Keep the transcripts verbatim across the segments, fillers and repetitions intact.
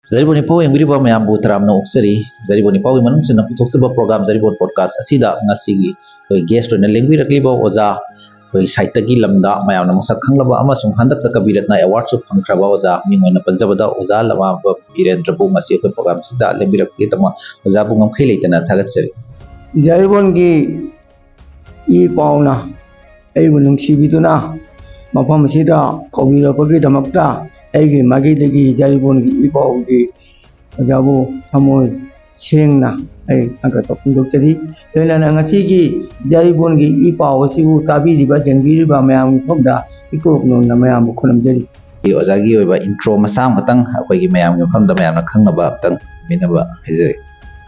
ꯖꯔꯤꯕꯣꯟ ꯏꯄꯥꯎ ꯌꯦꯡꯕꯤꯔꯤꯕ ꯃꯌꯥꯝꯕꯨ ꯇꯔꯥꯝꯅ ꯑꯣꯛꯆꯔꯤ꯫ ꯖꯔꯤꯕꯣꯟ ꯏꯄꯥꯎꯒꯤ ꯃꯅꯨꯡ ꯆꯟꯅ ꯄꯨꯊꯣꯛꯆꯕ ꯄ꯭ꯔꯣꯒ꯭ꯔꯥꯝ ꯖꯔꯤꯕꯣꯟ ꯄꯣꯗꯀꯥꯁ ꯑꯁꯤꯗ ꯉꯁꯤꯒꯤ ꯑꯩꯈꯣꯏ ꯒꯦꯁ ꯑꯣꯏꯅ ꯂꯦꯡꯕꯤꯔꯛꯂꯤꯕ ꯑꯣꯖꯥ, ꯑꯩꯈꯣꯏ ꯁꯥꯍꯤꯇ꯭ꯌꯒꯤ ꯂꯝꯗ ꯃꯌꯥꯝꯅ ꯃꯁꯛ ꯈꯪꯂꯕ ꯑꯃꯁꯨꯡ ꯍꯟꯗꯛꯇ ꯀꯕꯤꯔꯠꯅ ꯑꯦꯋꯥꯔꯗꯁꯨ ꯐꯪꯈ꯭ꯔꯕ ꯑꯣꯖꯥ, ꯃꯤꯡ ꯑꯣꯏꯅ ꯄꯟꯖꯕꯗ ꯑꯣꯖꯥ ꯂꯃꯥꯕꯝ ꯕꯤꯔꯦꯟꯗ꯭ꯔꯕꯨ ꯉꯁꯤ ꯑꯩꯈꯣꯏ ꯄ꯭ꯔꯣꯒ꯭ꯔꯥꯝꯁꯤꯗ ꯂꯦꯡꯕꯤꯔꯛꯄꯒꯤꯗꯃꯛ ꯑꯣꯖꯥꯕꯨ ꯉꯝꯈꯩ ꯂꯩꯇꯅ ꯊꯥꯒꯠꯆꯔꯤ꯫ ꯖꯔꯤꯕꯣꯟꯒꯤ ꯏ ꯄꯥꯎꯅ ꯑꯩꯕꯨ ꯅꯨꯡꯁꯤꯕꯤꯗꯨꯅ ꯃꯐꯝ ꯑꯁꯤꯗ ꯀꯧꯕꯤꯔꯛꯄꯒꯤꯗꯃꯛꯇ ꯑꯩꯒꯤ ꯃꯥꯏꯀꯩꯗꯒꯤ ꯖꯔꯤꯕꯣꯟꯒꯤ ꯏ ꯄꯥꯎꯒꯤ ꯑꯣꯖꯥꯕꯨ ꯊꯃꯣꯏ ꯁꯦꯡꯅ ꯑꯩ ꯊꯥꯒꯠꯄ ꯐꯣꯡꯗꯣꯛꯆꯔꯤ꯫ ꯂꯣꯏꯅꯅ ꯉꯁꯤꯒꯤ ꯖꯔꯤꯕꯣꯟꯒꯤ ꯏ ꯄꯥꯎ ꯑꯁꯤꯕꯨ ꯇꯥꯕꯤꯔꯤꯕ, ꯌꯦꯡꯕꯤꯔꯤꯕ ꯃꯌꯥꯝꯒꯤ ꯃꯐꯝꯗ ꯏꯀꯣꯛ ꯅꯣꯟꯅ ꯃꯌꯥꯝꯕꯨ ꯈꯨꯔꯨꯝꯖꯔꯤ꯫ ꯑꯣꯖꯥꯒꯤ ꯑꯣꯏꯕ ꯏꯟꯇ꯭ꯔꯣ ꯃꯆꯥ ꯑꯃꯇꯪ ꯑꯩꯈꯣꯏꯒꯤ ꯃꯌꯥꯝꯒꯤ ꯃꯐꯝꯗ ꯃꯌꯥꯝꯅ ꯈꯪꯅꯕ ꯑꯃꯇꯪ ꯇꯝꯕꯤꯅꯕ ꯍꯥꯏꯖꯔꯤ꯫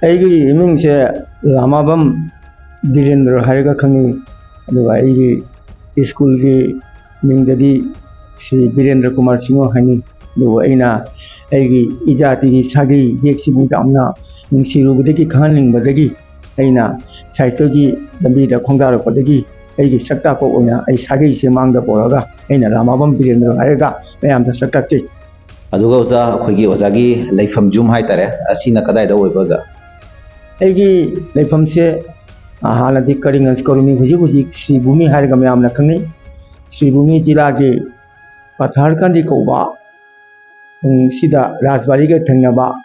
ꯑꯩꯒꯤ ꯏꯃꯤꯡꯁꯦ ꯂꯥꯃꯥꯕꯝ ꯕꯤꯔꯦꯟꯗ꯭ꯔ ꯍꯥꯏꯔꯒ ꯈꯪꯅꯩ꯫ ꯑꯗꯨꯒ ꯑꯩꯒꯤ ꯁ꯭ꯀꯨꯜꯒꯤ ꯃꯤꯡꯗꯗꯤ ꯁ꯭ꯔꯤ ꯕꯤꯔꯦꯟꯗ꯭ꯔ ꯀꯨꯃꯥꯔ ꯁꯤꯡꯍ ꯍꯥꯏꯅꯩ꯫ ꯑꯗꯨꯕꯨ ꯑꯩꯅ ꯑꯩꯒꯤ ꯏꯖꯥꯇꯤꯒꯤ ꯁꯥꯒꯩ ꯌꯦꯛꯁꯤꯕꯨ ꯌꯥꯝꯅ ꯅꯨꯡꯁꯤꯔꯨꯕꯗꯒꯤ, ꯈꯪꯍꯟꯅꯤꯡꯕꯗꯒꯤ ꯑꯩꯅ ꯁꯥꯍꯤꯇ꯭ꯌꯒꯤ ꯂꯝꯕꯤꯗ ꯈꯣꯡꯗꯥꯔꯛꯄꯗꯒꯤ ꯑꯩꯒꯤ ꯁꯛ ꯇꯥꯛꯄ ꯑꯣꯏꯅ ꯑꯩ ꯁꯥꯒꯩꯁꯦ ꯃꯥꯡꯗ ꯄꯣꯔꯒ ꯑꯩꯅ ꯂꯥꯃꯥꯕꯝ ꯕꯤꯔꯦꯟꯗ꯭ꯔ ꯍꯥꯏꯔꯒ ꯃꯌꯥꯝꯗ ꯁꯛ ꯇꯥꯛꯆꯩ꯫ ꯑꯗꯨꯒ ꯑꯣꯖꯥ, ꯑꯩꯈꯣꯏꯒꯤ ꯑꯣꯖꯥꯒꯤ ꯂꯩꯐꯝ ꯌꯨꯝ ꯍꯥꯏꯇꯥꯔꯦ, ꯑꯁꯤꯅ ꯀꯗꯥꯏꯗ ꯑꯣꯏꯕ ꯑꯣꯖꯥ? ꯑꯩꯒꯤ ꯂꯩꯐꯝꯁꯦ ꯑ, ꯍꯥꯟꯅꯗꯤ ꯀꯔꯤꯡ ꯀꯧꯔꯝꯃꯤ, ꯍꯧꯖꯤꯛ ꯍꯧꯖꯤꯛ ꯁ꯭ꯔꯤ ꯚꯨꯃꯤ ꯍꯥꯏꯔꯒ ꯃꯌꯥꯝꯅ ꯈꯪꯅꯩ꯫ ꯁ꯭ꯔꯤ ꯚꯨꯃꯤ ꯖꯤꯂꯥꯒꯤ ꯄꯊꯥꯔꯀꯥꯟꯗꯤ ꯀꯧꯕ ꯈꯨꯡꯒꯪꯁꯤꯗ ꯔꯥꯖꯕꯥꯔꯤꯒ ꯊꯪꯅꯕ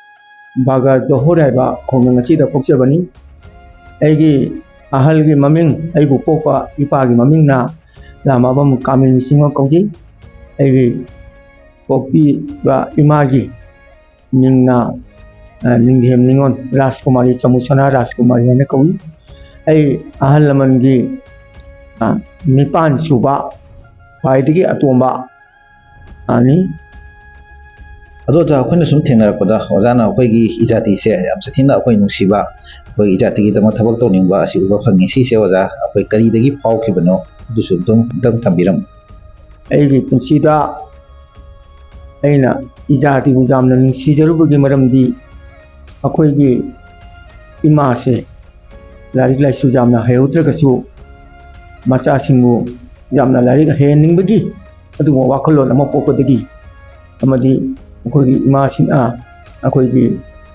ꯕꯥꯒꯔ ꯗꯣꯍꯣꯔ ꯍꯥꯏꯕ ꯈꯨꯡꯒꯪ ꯑꯁꯤꯗ ꯄꯣꯛꯆꯕꯅꯤ꯫ ꯑꯩꯒꯤ ꯑꯍꯜꯒꯤ ꯃꯃꯤꯡ, ꯑꯩꯕꯨ ꯄꯣꯛꯄ ꯏꯄꯥꯒꯤ ꯃꯃꯤꯡꯅ ꯂꯥꯃꯥꯕꯝ ꯀꯥꯃꯤꯅꯤ ꯁꯤꯡꯍ ꯀꯧꯖꯩ꯫ ꯑꯩꯒꯤ ꯄꯣꯛꯄꯤꯕ ꯏꯃꯥꯒꯤ ꯃꯤꯡꯅ, ꯑ, ꯅꯤꯡꯊꯦꯝ ꯅꯤꯉꯣꯜ ꯔꯥꯖꯀꯨꯃꯥꯔꯤ, ꯆꯃꯨꯁꯅꯥ ꯔꯥꯖꯀꯨꯃꯥꯔꯤ ꯍꯥꯏꯅ ꯀꯧꯏ꯫ ꯑꯩ ꯑꯍꯜ ꯂꯃꯟꯒꯤ, ꯑ, ꯅꯤꯄꯥꯟ ꯁꯨꯕ, ꯈ꯭ꯋꯥꯏꯗꯒꯤ ꯑꯇꯣꯝꯕ, ꯑ, ꯅꯤ꯫ ꯑꯗꯣ ꯑꯣꯖꯥ, ꯑꯩꯈꯣꯏꯅ ꯁꯨꯝ ꯊꯦꯡꯅꯔꯛꯄꯗ, ꯑꯣꯖꯥꯅ ꯑꯩꯈꯣꯏꯒꯤ ꯏꯖꯥꯇꯤꯁꯦ ꯌꯥꯝ ꯁꯥꯊꯤꯅ ꯑꯩꯈꯣꯏ ꯅꯨꯡꯁꯤꯕ, ꯑꯩꯈꯣꯏ ꯏꯖꯥꯇꯤꯒꯤꯗꯃꯛ ꯊꯕꯛ ꯇꯧꯅꯤꯡꯕ ꯑꯁꯤ ꯎꯕ ꯐꯪꯉꯤ꯫ ꯁꯤꯁꯦ ꯑꯣꯖꯥ, ꯑꯩꯈꯣꯏ ꯀꯔꯤꯗꯒꯤ ꯐꯥꯎꯈꯤꯕꯅꯣ? ꯑꯗꯨꯁꯨ ꯑꯗꯨꯝ, ꯑꯗꯨꯝ ꯊꯝꯕꯤꯔꯝꯃꯨ꯫ ꯑꯩꯒꯤ ꯄꯨꯟꯁꯤꯗ ꯑꯩꯅ ꯏꯖꯥꯇꯤꯕꯨ ꯌꯥꯝꯅ ꯅꯨꯡꯁꯤꯖꯔꯨꯕꯒꯤ ꯃꯔꯝꯗꯤ ꯑꯩꯈꯣꯏꯒꯤ ꯏꯃꯥꯁꯦ ꯂꯥꯏꯔꯤꯛ ꯂꯥꯏꯁꯨ ꯌꯥꯝꯅ ꯍꯩꯍꯧꯗ꯭ꯔꯒꯁꯨ ꯃꯆꯥꯁꯤꯡꯕꯨ ꯌꯥꯝꯅ ꯂꯥꯏꯔꯤꯛ ꯍꯩꯍꯟꯅꯤꯡꯕꯒꯤ ꯑꯗꯨꯒꯨꯝꯕ ꯋꯥꯈꯜꯂꯣꯟ ꯑꯃ ꯄꯣꯛꯄꯗꯒꯤ ꯑꯃꯗꯤ ꯑꯩꯈꯣꯏꯒꯤ ꯏꯃꯥꯁꯤꯅ ꯑꯩꯈꯣꯏꯒꯤ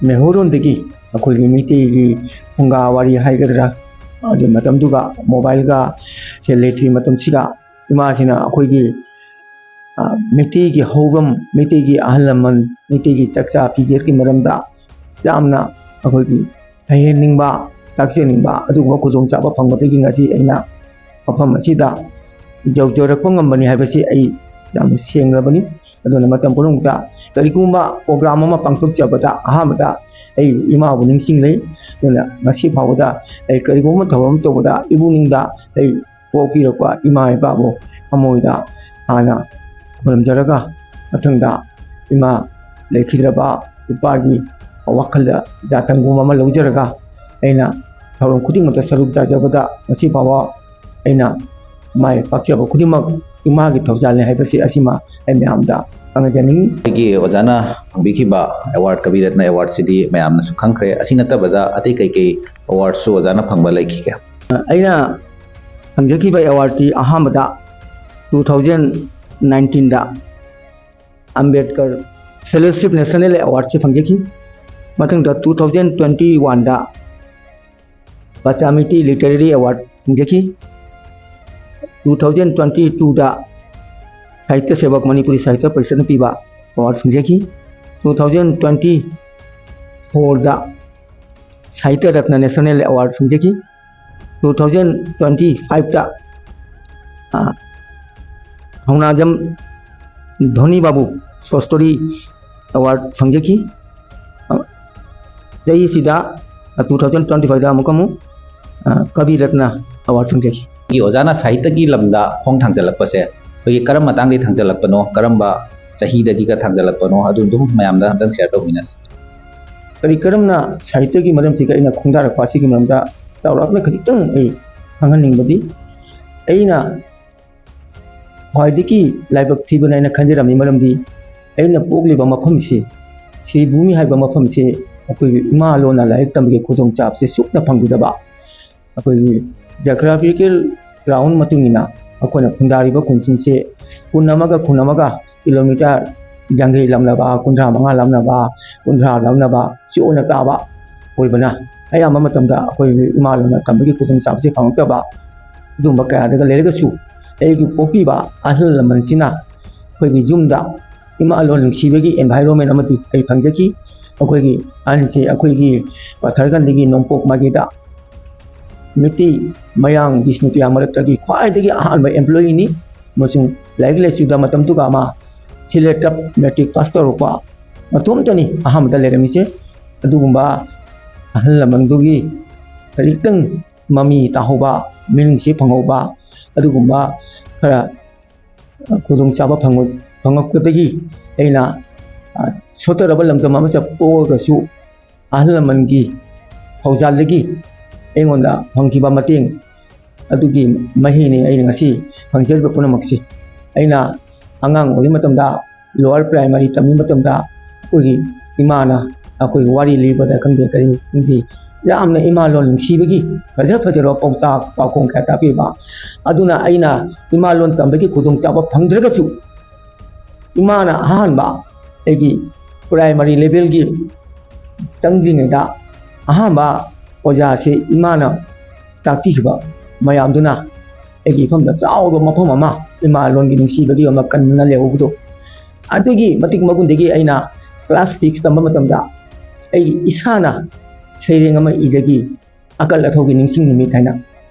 ꯃꯩꯍꯧꯔꯣꯟꯗꯒꯤ ꯑꯩꯈꯣꯏꯒꯤ ꯃꯩꯇꯩꯒꯤ ꯐꯨꯡꯒꯥ ꯋꯥꯔꯤ ꯍꯥꯏꯒꯗ꯭ꯔꯥ, ꯑꯗꯨ ꯃꯇꯝꯗꯨꯒ ꯃꯣꯕꯥꯏꯜꯒ ꯁꯦꯜ ꯂꯩꯇ꯭ꯔꯤ ꯃꯇꯝꯁꯤꯒ ꯏꯃꯥꯁꯤꯅ ꯑꯩꯈꯣꯏꯒꯤ, ꯑ, ꯃꯩꯇꯩꯒꯤ ꯍꯧꯔꯝ, ꯃꯩꯇꯩꯒꯤ ꯑꯍꯜ ꯂꯃꯟ, ꯃꯩꯇꯩꯒꯤ ꯆꯥꯛꯆꯥ ꯐꯤꯖꯦꯠꯀꯤ ꯃꯔꯝꯗ ꯌꯥꯝꯅ ꯑꯩꯈꯣꯏꯒꯤ ꯍꯩꯍꯟꯅꯤꯡꯕ, ꯇꯥꯛꯆꯅꯤꯡꯕ ꯑꯗꯨꯒꯨꯝꯕ ꯈꯨꯗꯣꯡꯆꯥꯕ ꯐꯪꯕꯗꯒꯤ ꯉꯁꯤ ꯑꯩꯅ ꯃꯐꯝ ꯑꯁꯤꯗ ꯌꯧꯖꯔꯛꯄ ꯉꯝꯕꯅꯤ ꯍꯥꯏꯕꯁꯤ ꯑꯩ ꯌꯥꯝꯅ ꯁꯦꯡꯂꯕꯅꯤ꯫ ꯑꯗꯨꯅ ꯃꯇꯝ ꯄꯨꯝꯅꯃꯛꯇ ꯀꯔꯤꯒꯨꯝꯕ ꯄ꯭ꯔꯣꯒ꯭ꯔꯥꯝ ꯑꯃ ꯄꯥꯡꯊꯣꯛꯆꯕꯗ ꯑꯍꯥꯟꯕꯗ ꯑꯩ ꯏꯃꯥꯕꯨ ꯅꯤꯡꯁꯤꯡꯂꯤ꯫ ꯑꯗꯨꯅ ꯉꯁꯤ ꯐꯥꯎꯕꯗ ꯑꯩ ꯀꯔꯤꯒꯨꯝꯕ ꯊꯧꯔꯝ ꯇꯧꯕꯗ ꯏꯄꯨꯛꯅꯤꯡꯗ ꯑꯩ ꯄꯣꯛꯄꯤꯔꯛꯄ ꯏꯃꯥ ꯏꯄꯥꯕꯨ ꯊꯃꯣꯏꯗ ꯍꯥꯟꯅ ꯈꯨꯔꯨꯝꯖꯔꯒ, ꯃꯊꯪꯗ ꯏꯃꯥ ꯂꯩꯈꯤꯗ꯭ꯔꯕ ꯏꯄꯥꯒꯤ ꯋꯥꯈꯜꯗ ꯌꯥꯊꯪꯒꯨꯝꯕ ꯑꯃ ꯂꯧꯖꯔꯒ, ꯑꯩꯅ ꯊꯧꯔꯝ ꯈꯨꯗꯤꯡꯃꯛꯇ ꯁꯔꯨꯛ ꯌꯥꯖꯕꯗ ꯉꯁꯤ ꯐꯥꯎꯕ ꯑꯩꯅ ꯃꯥꯏ ꯄꯥꯛꯆꯕ ꯈꯨꯗꯤꯡꯃꯛ ꯏꯃꯥꯒꯤ ꯊꯧꯖꯥꯜꯅꯤ ꯍꯥꯏꯕꯁꯤ ꯑꯁꯤꯃ ꯑꯩ ꯃꯌꯥꯝꯗ ꯈꯪꯍꯟꯖꯅꯤꯡꯏ꯫ ꯑꯩꯒꯤ ꯑꯣꯖꯥꯅ ꯐꯪꯕꯤꯈꯤꯕ ꯑꯦꯋꯥꯔꯗ, ꯀꯕꯤ ꯔꯠꯅ ꯑꯦꯋꯥꯔꯗꯁꯤꯗꯤ ꯃꯌꯥꯝꯅꯁꯨ ꯈꯪꯈ꯭ꯔꯦ꯫ ꯑꯁꯤ ꯅꯠꯇꯕꯗ ꯑꯇꯩ ꯀꯩꯀꯩ ꯑꯦꯋꯥꯔꯗꯁꯨ ꯑꯣꯖꯥꯅ ꯐꯪꯕ ꯂꯩꯈꯤꯒꯦ? ꯑꯩꯅ ꯐꯪꯖꯈꯤꯕ ꯑꯦꯋꯥꯔꯗꯇꯤ ꯑꯍꯥꯟꯕꯗ two thousand nineteenꯗ ꯑꯝꯕꯦꯗꯀꯔ ꯐꯦꯂꯣꯁꯤꯞ ꯅꯦꯁꯅꯦꯜ ꯑꯦꯋꯥꯔꯗꯁꯤ ꯐꯪꯖꯈꯤ꯫ ꯃꯊꯪꯗ two thousand twenty oneꯗ ꯄꯆꯥꯃꯤꯇꯤ ꯂꯤꯇꯔꯦꯔꯤ ꯑꯦꯋꯥꯔꯗ ꯐꯪꯖꯈꯤ꯫ Two thousand twenty twoꯗ ꯁꯥꯍꯤꯇ꯭ꯌ ꯁꯦꯕꯛ ꯃꯅꯤꯄꯨꯔꯤ ꯁꯥꯍꯤꯇ꯭ꯌ ꯄꯔꯤꯁꯠꯅ ꯄꯤꯕ ꯑꯦꯋꯥꯔꯗ ꯐꯪꯖꯈꯤ꯫ Two thousand twenty fourꯗ ꯁꯥꯍꯤꯇ꯭ꯌ ꯔꯠꯅ ꯅꯦꯁꯅꯦꯜ ꯑꯦꯋꯥꯔꯗ ꯐꯪꯖꯈꯤ꯫ Two thousand twenty fiveꯇ Hounajam Dhoni Babu short story award ꯐꯪꯖꯈꯤ꯫ ꯆꯍꯤꯁꯤꯗ two thousand twenty fiveꯗ ꯑꯃꯨꯛꯀ ꯑꯃꯨꯛ ꯀꯕꯤ ꯔꯠꯅ ꯑꯦꯋꯥꯔꯗ ꯐꯪꯖꯈꯤ꯫ ꯑꯩꯒꯤ ꯑꯣꯖꯥꯅ ꯁꯥꯍꯤꯇ꯭ꯌꯒꯤ ꯂꯝꯗ ꯈꯣꯡ ꯊꯥꯡꯖꯜꯂꯛꯄꯁꯦ ꯑꯩꯈꯣꯏꯒꯤ ꯀꯔꯝꯕ ꯃꯇꯥꯡꯗꯒꯤ ꯊꯥꯡꯖꯜꯂꯛꯄꯅꯣ, ꯀꯔꯝꯕ ꯆꯍꯤꯗꯒꯤꯒ ꯊꯥꯡꯖꯜꯂꯛꯄꯅꯣ, ꯑꯗꯨ ꯑꯗꯨꯝ ꯃꯌꯥꯝꯗ ꯑꯝꯇꯪ ꯁꯤꯌꯔ ꯇꯧꯃꯤꯟꯅꯁꯤ꯫ ꯀꯔꯤ ꯀꯔꯝꯅ ꯁꯥꯍꯤꯇ꯭ꯌꯒꯤ ꯃꯔꯝꯁꯤꯒ ꯑꯩꯅ ꯈꯣꯡꯗꯥꯔꯛꯄ ꯑꯁꯤꯒꯤ ꯃꯔꯝꯗ ꯆꯥꯎꯔꯥꯛꯅ ꯈꯖꯤꯛꯇꯪ ꯑꯩ ꯈꯪꯍꯟꯅꯤꯡꯕꯗꯤ, ꯑꯩꯅ ꯈ꯭ꯋꯥꯏꯗꯒꯤ ꯂꯥꯏꯕꯛ ꯊꯤꯕꯅ ꯑꯩꯅ ꯈꯟꯖꯔꯝꯃꯤ꯫ ꯃꯔꯝꯗꯤ ꯑꯩꯅ ꯄꯣꯛꯂꯤꯕ ꯃꯐꯝꯁꯤ, ꯁꯤꯔꯤꯚꯨꯃꯤ ꯍꯥꯏꯕ ꯃꯐꯝꯁꯤ, ꯑꯩꯈꯣꯏꯒꯤ ꯏꯃꯥ ꯂꯣꯟꯅ ꯂꯥꯏꯔꯤꯛ ꯇꯝꯕꯒꯤ ꯈꯨꯗꯣꯡꯆꯥꯕꯁꯤ ꯁꯨꯛꯅ ꯐꯪꯈꯤꯗꯕ, ꯑꯩꯈꯣꯏꯒꯤ ꯖꯤꯑꯣꯒ꯭ꯔꯥꯐꯤꯀꯦꯜ ꯒ꯭ꯔꯥꯎꯟ ꯃꯇꯨꯡ ꯏꯟꯅ ꯑꯩꯈꯣꯏꯅ ꯈꯨꯟꯗꯥꯔꯤꯕ ꯈꯨꯟꯁꯤꯡꯁꯦ ꯈꯨꯟ ꯑꯃꯒ ꯈꯨꯟ ꯑꯃꯒ ꯀꯤꯂꯣꯃꯤꯇꯔ ꯌꯥꯡꯈꯩ ꯂꯧꯅꯕ, ꯀꯨꯟꯊ꯭ꯔꯥ ꯃꯉꯥ ꯂꯧꯅꯕ, ꯀꯨꯟꯊ꯭ꯔꯥ ꯂꯧꯅꯕ ꯆꯣꯟꯅ ꯇꯥꯕ ꯑꯣꯏꯕꯅ, ꯑꯌꯥꯝꯕ ꯃꯇꯝꯗ ꯑꯩꯈꯣꯏ ꯏꯃꯥ ꯂꯣꯟꯅ ꯇꯝꯕꯒꯤ ꯈꯨꯗꯣꯡꯆꯥꯕꯁꯦ ꯐꯪꯉꯛꯇꯕ, ꯑꯗꯨꯒꯨꯝꯕ ꯀꯌꯥꯗꯒ ꯂꯩꯔꯒꯁꯨ, ꯑꯩꯒꯤ ꯄꯣꯛꯄꯤꯕ ꯑꯍꯜ ꯂꯃꯟꯁꯤꯅ ꯑꯩꯈꯣꯏꯒꯤ ꯌꯨꯝꯗ ꯏꯃꯥ ꯂꯣꯟ ꯅꯨꯡꯁꯤꯕꯒꯤ environment ꯑꯃꯗꯤ ꯑꯩ ꯐꯪꯖꯈꯤ꯫ ꯑꯩꯈꯣꯏꯒꯤ ꯑꯍꯟꯁꯦ ꯑꯩꯈꯣꯏꯒꯤ ꯄꯥꯊꯔꯀꯟꯗꯒꯤ ꯅꯣꯡꯄꯣꯛ ꯃꯥꯏꯀꯩꯗ ꯃꯩꯇꯩ ꯃꯌꯥꯡ ꯕꯤꯁꯅꯨꯄ꯭ꯔꯤꯌꯥ ꯃꯔꯛꯇꯒꯤ ꯈ꯭ꯋꯥꯏꯗꯒꯤ ꯑꯍꯥꯟꯕ employeeꯅꯤ, ꯑꯃꯁꯨꯡ ꯂꯥꯏꯔꯤꯛ ꯂꯥꯏꯁꯨꯗ ꯃꯇꯝꯗꯨꯒ ꯑꯃ ꯁꯤꯂꯦꯠꯇ matric pass ꯇꯧꯔꯛꯄ ꯃꯇꯣꯝꯇꯅꯤ ꯑꯍꯥꯟꯕꯗ ꯂꯩꯔꯝꯃꯤꯁꯦ꯫ ꯑꯗꯨꯒꯨꯝꯕ ꯑꯍꯜ ꯂꯃꯟꯗꯨꯒꯤ ꯈꯖꯤꯛꯇꯪ ꯃꯃꯤ ꯇꯥꯍꯧꯕ, ꯃꯤꯅꯨꯡꯁꯤ ꯐꯪꯍꯧꯕ, ꯑꯗꯨꯒꯨꯝꯕ ꯈꯔ ꯈꯨꯗꯣꯡꯆꯥꯕ ꯐꯪꯉꯛ-, ꯐꯪꯉꯛꯄꯗꯒꯤ ꯑꯩꯅ, ꯑ, ꯁꯣꯠꯆꯔꯕ ꯂꯝꯗꯝ ꯑꯃ ꯆꯠꯄ ꯑꯣꯏꯔꯒꯁꯨ, ꯑꯍꯜ ꯂꯃꯟꯒꯤ ꯊꯧꯖꯥꯜꯗꯒꯤ ꯑꯩꯉꯣꯟꯗ ꯐꯪꯈꯤꯕ ꯃꯇꯦꯡ ꯑꯗꯨꯒꯤ ꯃꯍꯩꯅꯤ ꯑꯩꯅ ꯉꯁꯤ ꯐꯪꯖꯔꯤꯕ ꯄꯨꯝꯅꯃꯛꯁꯤ꯫ ꯑꯩꯅ ꯑꯉꯥꯡ ꯑꯣꯏꯔꯤ ꯃꯇꯝꯗ, lower primary ꯇꯝꯃꯤ ꯃꯇꯝꯗ, ꯑꯩꯈꯣꯏꯒꯤ ꯏꯃꯥꯅ ꯑꯩꯈꯣꯏꯒꯤ ꯋꯥꯔꯤ ꯂꯤꯕꯗ ꯈꯪꯗꯦ, ꯀꯔꯤ ꯈꯪꯗꯦ, ꯌꯥꯝꯅ ꯏꯃꯥ ꯂꯣꯟ ꯅꯨꯡꯁꯤꯕꯒꯤ ꯐꯖ ꯐꯖꯔꯕ ꯄꯥꯎꯇꯥꯛ ꯄꯥꯎꯈꯣꯡ ꯀꯌꯥ ꯇꯥꯛꯄꯤꯕ꯫ ꯑꯗꯨꯅ ꯑꯩꯅ ꯏꯃꯥ ꯂꯣꯟ ꯇꯝꯕꯒꯤ ꯈꯨꯗꯣꯡꯆꯥꯕ ꯐꯪꯗ꯭ꯔꯒꯁꯨ, ꯏꯃꯥꯅ ꯑꯍꯥꯟꯕ ꯑꯩꯒꯤ primary levelꯒꯤ ꯆꯪꯗ꯭ꯔꯤꯉꯩꯗ ꯑꯍꯥꯟꯕ ꯑꯣꯖꯥꯁꯤ ꯏꯃꯥꯅ ꯇꯥꯛꯄꯤꯈꯤꯕ ꯃꯌꯥꯝꯗꯨꯅ ꯑꯩꯒꯤ ꯏꯐꯝꯗ ꯆꯥꯎꯔꯕ ꯃꯐꯝ ꯑꯃ, ꯏꯃꯥ ꯂꯣꯟꯒꯤ ꯅꯨꯡꯁꯤꯕꯒꯤ ꯑꯃ ꯀꯟꯅ ꯂꯩꯍꯧꯕꯗꯣ, ꯑꯗꯨꯒꯤ ꯃꯇꯤꯛ ꯃꯒꯨꯟꯗꯒꯤ ꯑꯩꯅ class six ꯇꯝꯕ ꯃꯇꯝꯗ ꯑꯩ ꯏꯁꯥꯅ ꯁꯩꯔꯦꯡ ꯑꯃ ꯏꯖꯈꯤ, "ꯑꯀꯜ ꯑꯊꯧꯒꯤ ꯅꯤꯡꯁꯤꯡ ꯅꯨꯃꯤꯠ" ꯍꯥꯏꯅ꯫